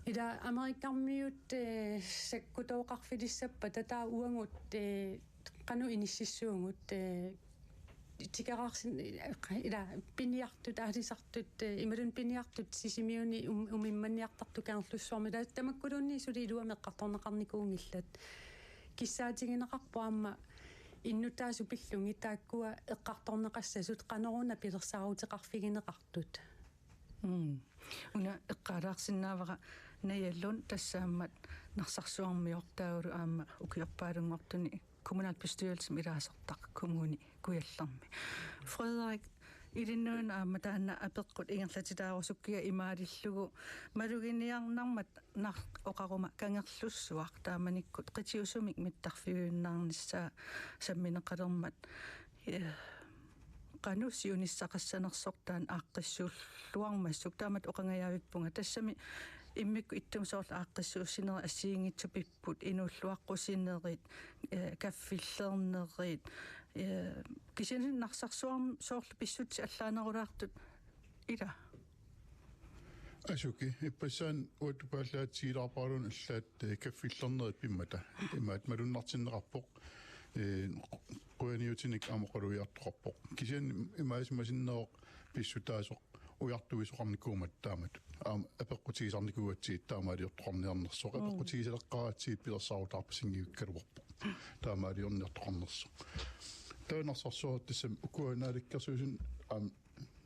ila Amerikkarmiut, eh, sakkutooqarfilissappata taava uagut, eh, qanoq inississuugut, eh, tikeraarsin-, ila piniartut, aalisartut, eh, imaluunniit piniartut Sisimiuni um-, umimmanniartartut Kangerlussuarmi, ila tamakkuluunniit suli iluamik eqqartorneqarnikuunngillat. Kissaatigineqarpoq aamma innuttaasut pillugit taakkua eqqartorneqassasut qanoruna pilersaaruteqarfigineqartut. Mm. Una eqqaalaarsinnaavara Naja Lund, tassaammat Narsarsuarmiortaavoq aamma ukiorpaalunngortuni kommunalbestyrelsimi ilaasortaq Kommune Kujallermi. Frederik, Ilinnut aamma taanna apeqqut ingerlatilaarusukkiga imaalillugu maluginiarnarmat nar-, oqaruma kangerlussuaq taamanikkut qitiusumik mittarfiuinnarnissaa sammineqalermat. Ja. Qanoq siunissaqassanersoq taanna aaqqissuulluarmassuk taamatut oqangajavippunga. Tassami immikkut ittumik soorlu aaqqissuussinerit assigiinngitsut pipput, inuulluaqqusinerit, eh, kaffillernerit, eh, kisianni Narsarsuarmi soorlu pissutsit allaanerulaartut ila. Asuki, ippassaani uattut paallaatigilaarparaluunniit allaat, eh, kaffillernerit pimmata. Imaat malunnartinneqarpoq, eh, qujaniutinik aamma oqalugiartoqarpoq. Kisianni imaasimasinnaavoq pissutaasoq ujartuisoqarnikuummat taamatut. Aamma apeqqutigisarnikuugatsigit taamaaliortoqarniarnersoq. Mm. Apeqqutigisaleqqaagatsigit pilersaarutaarpasinngikkaluarpoq. Taamaaliorniartoqarnersoq. Taava Narsarsuaq tassami ukua naalakkersuisuni aamma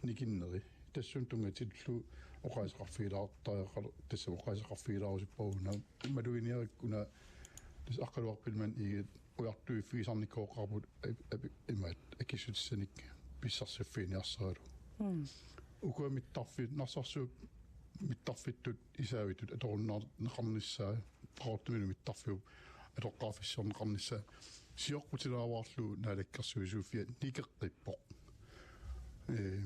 nikinneri. Tassuuna tunngatillugu oqaaseqarfigilaartariaqar-, tassami oqaaseqarfigilaarusuppara una. Maluginiarakku una tassa Aqqaluaq Biilmann Egede ujartuiffigisarnikuuvoqarput ap-, ap-, imaat akissutissanik pissarsiffiiniarsaralugu. Mm. Ukua mittarfi-, Narsarsuup mittarfittut isaavittut atorunnaarneqarnissaa, Qaqortumilu mittarfiup atoqqaarfissiorneqarnissaa sioqqutilaaruarlugu naalakkersuisuuffia nikeqqippoq. Ee,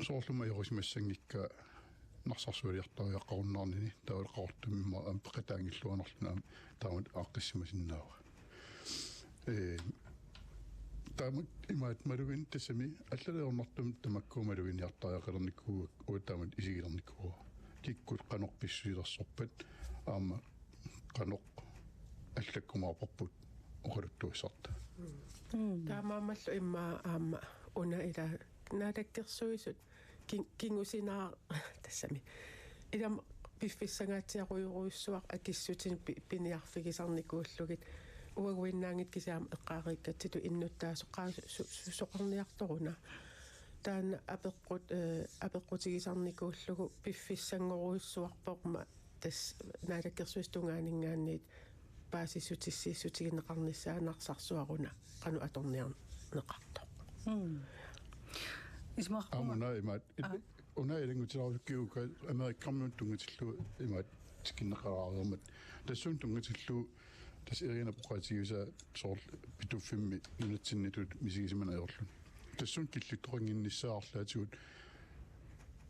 soorlu majorisimassanngikkaa Narsarsualiartariaqarunnaarnini, taavalu Qaqortumimma aamma peqataanngilluinnarluni aamma taamatut aaqqissimasinnaavat. Ee, taamak imaat malugineq tassami allaliornartumik tamakku maluginiartariaqalernikuuakka, uanga taamatut isigilernikuuara. Kikkut qanoq pissusilersorpat aamma qanoq allakkumaarparput oqaluttuassartaa. Mm. Taamaammallu immaqa aamma una ila naalakkersuisut kin-, kingusinaar-, tassami. Ilami piffissangaatsiarujorujussuaq akissutinik pi-, piniarfigisarnikuullugit uaguinnaanngitsoq kisianni eqqaareeqqatsitut innuttaasoq qaa su-, su-, susoqarniartoruna. Taanna apeqqut-, eh, apeqqutigisarnikuullugu piffissanngorujussuarpoq ma-, tassa naalakkersuisut tungaaninngaanniit paasissutissiissutigineqarnissaa Narsarsuaq una qanoq atorniarneqartoq. Mm. Isumaqarpunga. Aamma una imaat, aa, una ilanngutilaarusukkukku Amerikamiunut tunngatillugu imaat tikinneqalaareermat. Tassuuna tunngatillugu tassa Irinap oqaatigisaa soorlu Pituffimmi nunatsinnitut misigisimaneq ajorluni. Tassuuna killittoqannginnissaa arlaatigut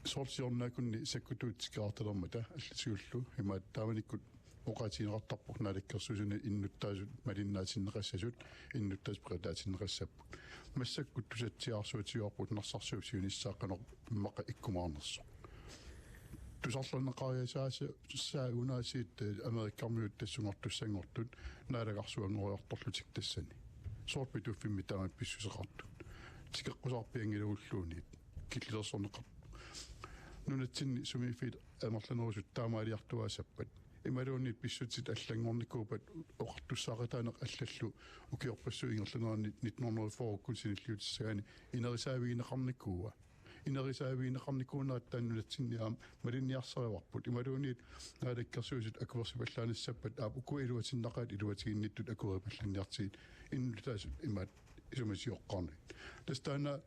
soorlu siornaakunni sakkutuut tikeraartalermata allatigullu imaat taamanikkut oqaatigineqartarpoq naalakkersuisuni innuttaasut malinnaatinneqassasut, innuttaasut peqataatinneqassapput. Massakkut tusatsiaarsuatigaarput Narsarsuup siunissaa qanoq immaqa ikkumaarnersoq. Tusarlerneqariasaasa-, saa unaasiit, eh, Amerikamiut tassungartussanngortut naalagarsuanngoriartorlutik tassani. Soorlu Pituffimmi taamatut pissuseqartut. Tikeqqusarpianngilagulluunniit. Killilersorneqarpoq. Nunatsinni sumiiffiit amerlanerusut taamaaliartuaassappat. Imaluunniit pissutsit allanngornikuuppat oqartussaaqataaneq allallu ukiorpassuit ingerlaneranni nitten hundrede fyrre-kkut sinilliutissagaanni inerisaavigineqarnikuua. Inerisaavigineqarnikuunerat taanna nunatsinni aamma malinniarsarivarput. Imaluunniit naalakkersuisut akuersipallaanissappata aap ukua iluatinnaqaat iluatiginnittut akueripallanniartigit innuttaasut imaat isumasioqqaarnagit. Tassa taanna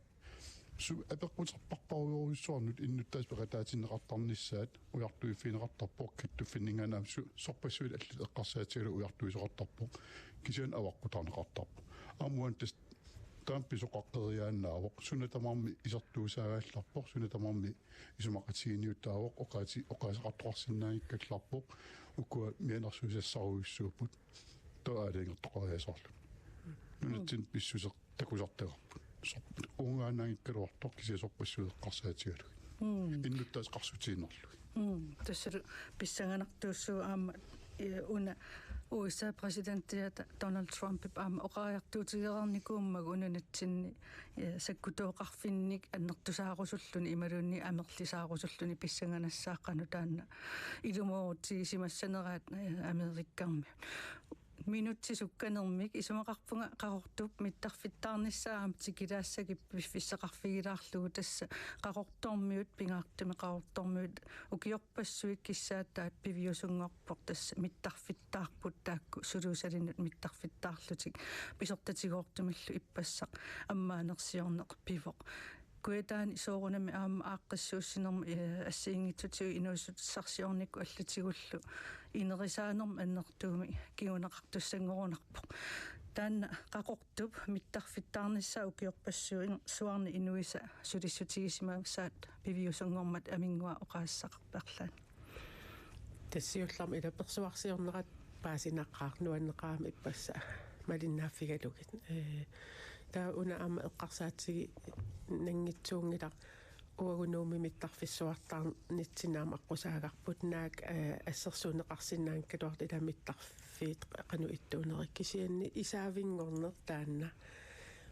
su-, apeqquterpassuarujorujussuarnut innuttaasut peqataatinneqartarnissaat ujartuiffigineqartarpoq, kattuffinninngaanniit aamma su-, sorpassuit allat eqqarsaatigalugit ujartuisoqartarpoq, kisianni avaqqutaarneqartarpoq. Aamma uani tassa taama pisoqaqqeriaannaavoq, suna tamarmi isertuusaagaallarpoq, suna tamarmi isumaqatigiinniutaavoq, oqaati-, oqaaseqartoqarsinnaanngikkallarpoq, ukua mianersuisassarujussuupput, taava aalajangertoqariasaarlugu. Nunatsinni pissuseq takusartagarput. Sor-, uungaannaanngikkaluartoq kisianni sorpassuit eqqarsaatigalugit. Mm. Innuttaasut qarsutiinnarlugit. Mm. Tassalu pissanganartuussuuvoq aamma, eh, una U S A præsidentiata Donald Trumpip aamma oqariartuutigereernikuummagu nunatsinni, eh, sakkutooqarfinnik annertusaarusulluni imaluunniit amerlisaarusulluni pissanganassaaq qanoq taanna ilumoorutigisimasinneraat, eh, Amerikkarmiut. Minutsit sukkanermik isumaqarpunga Qaqortup mittarfittaarnissaa aamma tikilaassagit piffissaqarfigilaarlugu, tassa Qaqortormiut, pingaartumik Qaqortormiut ukiorpassuit kissaataat piviusunngorpoq, tassa mittarfittaarput taakku suluusalinnut mittarfittaarlutik, pisortatigoortumillu ippassaq ammaanersiorneq pivoq. Kujataani soorunami aamma aaqqissuussinermi, eh, assigiinngitsutigut inuussutissarsiornikkut allatigullu inerisaanermut annertuumik kinguneqartussanngorunarpoq. Taanna Qaqortup mittarfittaarnissaa ukiorpassuarni inuisa sulissutigisimasaat piviusunngormat Aminnguaq oqaaseqarpoq arlaannik. Tassa siullermik ila persuarsiornerat paasinaqaaq nuanneqaaq ippassaq malinnaaffigalugit. Ee, taava una aamma eqqarsaatiginanngitsuunngilaq uagut Nuummi mittarfissuartarnitsinni aamma aqqusaagarput naak, ee, assersuunneqarsinnaanngikkaluartut ila mittarfiit qanoq ittuunerit kisianni isaavinngorneq taanna.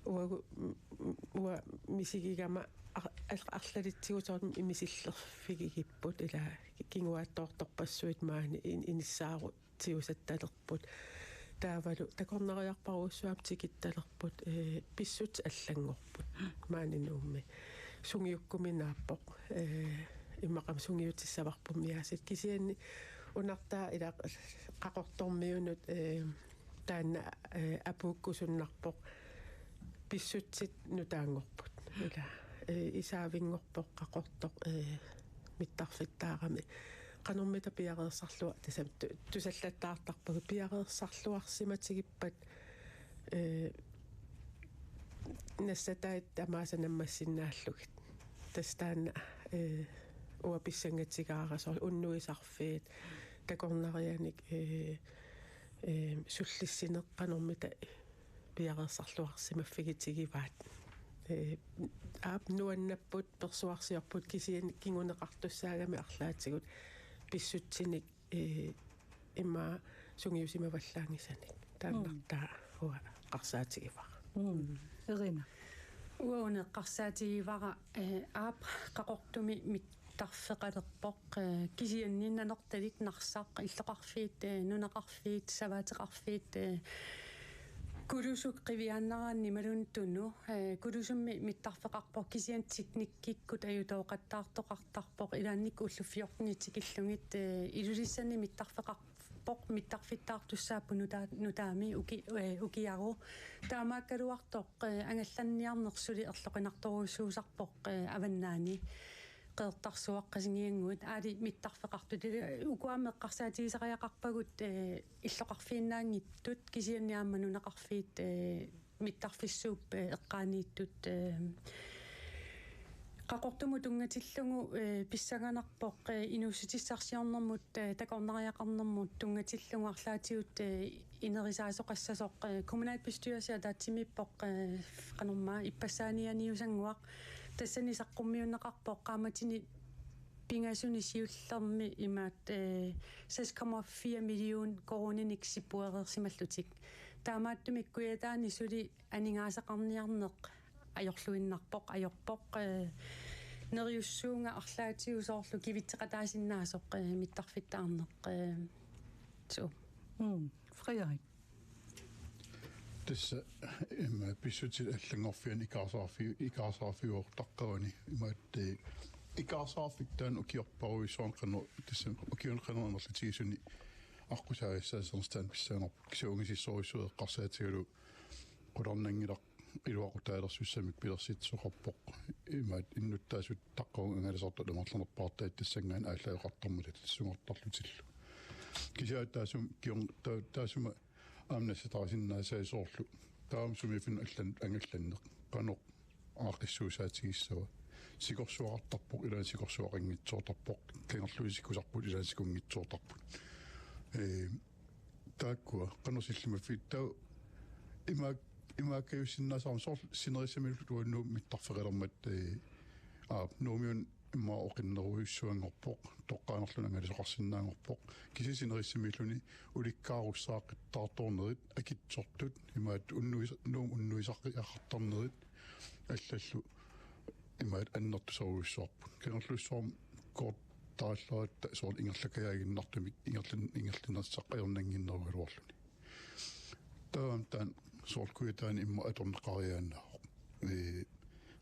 Uagut, mm, uanga misigigama ar-, ar-, arlalitsigut soorlu misillerfigigipput ila kinguaattoortorpassuit maani in-, inissaarutsiusattalerput. Taavalu takornariarparujussuit aamma tikittalerput, ee, pissutsit allanngorput maani Nuummi. Sungiukkuminaappoq, ee, immaqa aamma sungiutissavarput miasit. Kisianni unartaa ila Qaqortormiunut, ee, taanna, ee, apuukkusunnarpoq pissutsit nutaanngorput. Ila, ee, isaavinngorpoq Qaqortoq, ee, mittarfittaarami. Qanormita piareersarlua-, tassami tu-, tusallattaartarpagut piareersarluarsimatigippat, ee, nassatait tamaasa nammassinnaallugit. Tassa taanna, ee, uanga pissangatigaara soorlu unnuisarfiit, takornarianik, ee, ee, sullissineq qanormita piareersarluarsimaffigitigivaat. Ee, aap nuannapput, persuarsiorput kisianni kinguneqartussaagami arlaatigut pissutsinik, ee, immaqa sungiusimavallaanngisanik. Taannartaa uanga eqqarsaatigivara. Mm. Erina. Uanga una eqqarsaatigivara, ee, aap Qaqortumi mittarfeqalerpoq, ee, kisianni Nanortalik, Narsaq, illoqarfiit, ee, nunaqarfiit, savaateqarfiit, ee, Kulusuk qiviaannaraanni imaluunniit Tunu, ee, Kulusummi mittarfeqarpoq kisianni teknikkikkut ajutooqattaartoqartarpoq ilaannikkut ullut fjortenit tikillugit, ee, Ilulissani mittarfeqarpoq mittarfittaartussaapput nuta-, nutaami uki-, ee, ukiaru. Taamaakkaluartoq, ee, angallanniarneq suli erloqinartorujussuusarpoq, ee, Avannaani. Qeqertarsuaq, Qasigiannguit aali mittarfeqartut. Uku aamma eqqarsaatigisariaqarpagut, ee, illoqarfiinnaanngitsut kisianni aamma nunaqarfiit, ee, mittarfissuup, ee, eqqaaniittut, ee, Qaqortumut tunngatillugu, ee, pissanganarpoq, ee, inuussutissarsiornermut, ee, takornariaqarnermut tunngatillugu arlaatigut, ee, inerisaasoqassasoq, ee, kommunalbestyrelse ataatsimiippoq, ee, qanormaa ippassaanianiusannguaq. Tassani saqqummiunneqarpoq qaammatini pingasuni siullermi imaat, ee, seks komma fire million koruuninik sippuereersimallutik. Taamaattumik Kujataani suli aningaasaqarniarneq ajorluinnarpoq, ajorpoq, ee, neriussuunga arlaatigut soorlu kivitseqataasinnaasoq, ee, mittarfittaarneq, ee, suu. Mm, Frederik. Tassa, em, pissutsit allanngorfianni ikaarsaarfi-, ikaarsaarfiuartaqqaarani, imaattoq, ee, ikaarsaarfik taanna ukiorparujussuarni qanoq, tassa ukiuni qanoq amerlatigisuni aqqusaagassaaserneq taanna pissanganarpoq, kisianni ungasissorujussuuvoq eqqarsaatigalugu qularnanngilaq iluaqutaalersussamik pilersitsisoqarpoq, imaattoq innuttaasut taqqavunga angalasartut amerlanerpaartaat tassanngaanniit aallaaveqartarmata tassunngortarlutillu. Kisianni taassuma kior-, ta-, taassuma aamma nassataasinnaasaat soorlu. Taava sumiiffinni allanut angallanneq. Qanoq aaqqissuussaatigissava. Sikorsuaqartarpoq, ilaanni sikorsuaqanngitsoortarpoq. Kangerluisikkusarput, ilaanni sikunngitsoortarput. Ee, taakkua, qanoq sillimaffiit taava imaak-, imaakkaajussinnaasarami soorlu sinerissamilu uannut mittarfeqalermat, ee, aa, Nuummiuni immaqa oqinnerujussuanngorpoq, toqqaannarluni angalasoqarsinnaanngorpoq. Kisianni sinerissamiilluni ulikkaarussaaqattaartornerit, akitsortut, imaattoq unnuisa-, Nuummut unnuisariaqartarnerit, allallu imaattoq annertuserujussuarput. Kangerlussuarmi koortaraallaratta soorlu ingerlakajaaginnartumik ingerlan-, ingerlannersaq ajornannginnerugaluarluni. Taava taanna soorlu Kujataani immaqa atorneqariaannaavoq. Ee,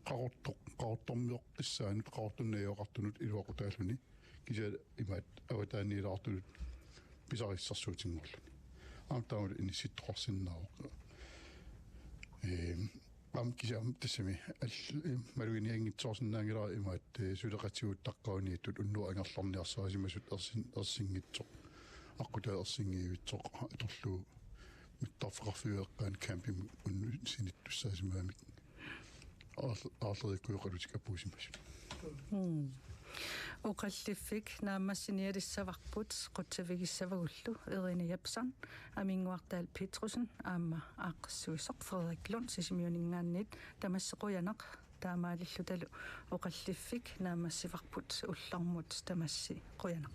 Qaqortoq, Qaqortormioqqissaanut, Qaqortup najugaqartunut iluaqutaalluni. Kisianni imaattoq avataaniilaartunut pisarissarsuutinngorluni. Aamma taamalu inissittoqarsinnaavoq. Ee, Aamma kisianni tassami all-, im-, maluginianngitsoorsinnaanngilara imaat, eh, suleqatigut taqqavaniittut unnuaq angerlarniarsarisimasut ersin-, ersinngitsoq. Aqqutaa ersinngiivitsoq atorlugu mittarfeqarfiup eqqaani campimut unnussinissaasimagamik. Aarl-, aarleriikkujoqalutik apuussimasut. Oqalliffik naammassinialissavarput qutsavigissavagullu Irina Jepsen, Aminnguaq Dahl Petrussen aamma aaqqissuisoq Frederik Lund Sisimiuninngaanniit. Tamassi qujanaq, taamaalillutalu Oqalliffik naammassivarput ullormut, tamassi qujanaq.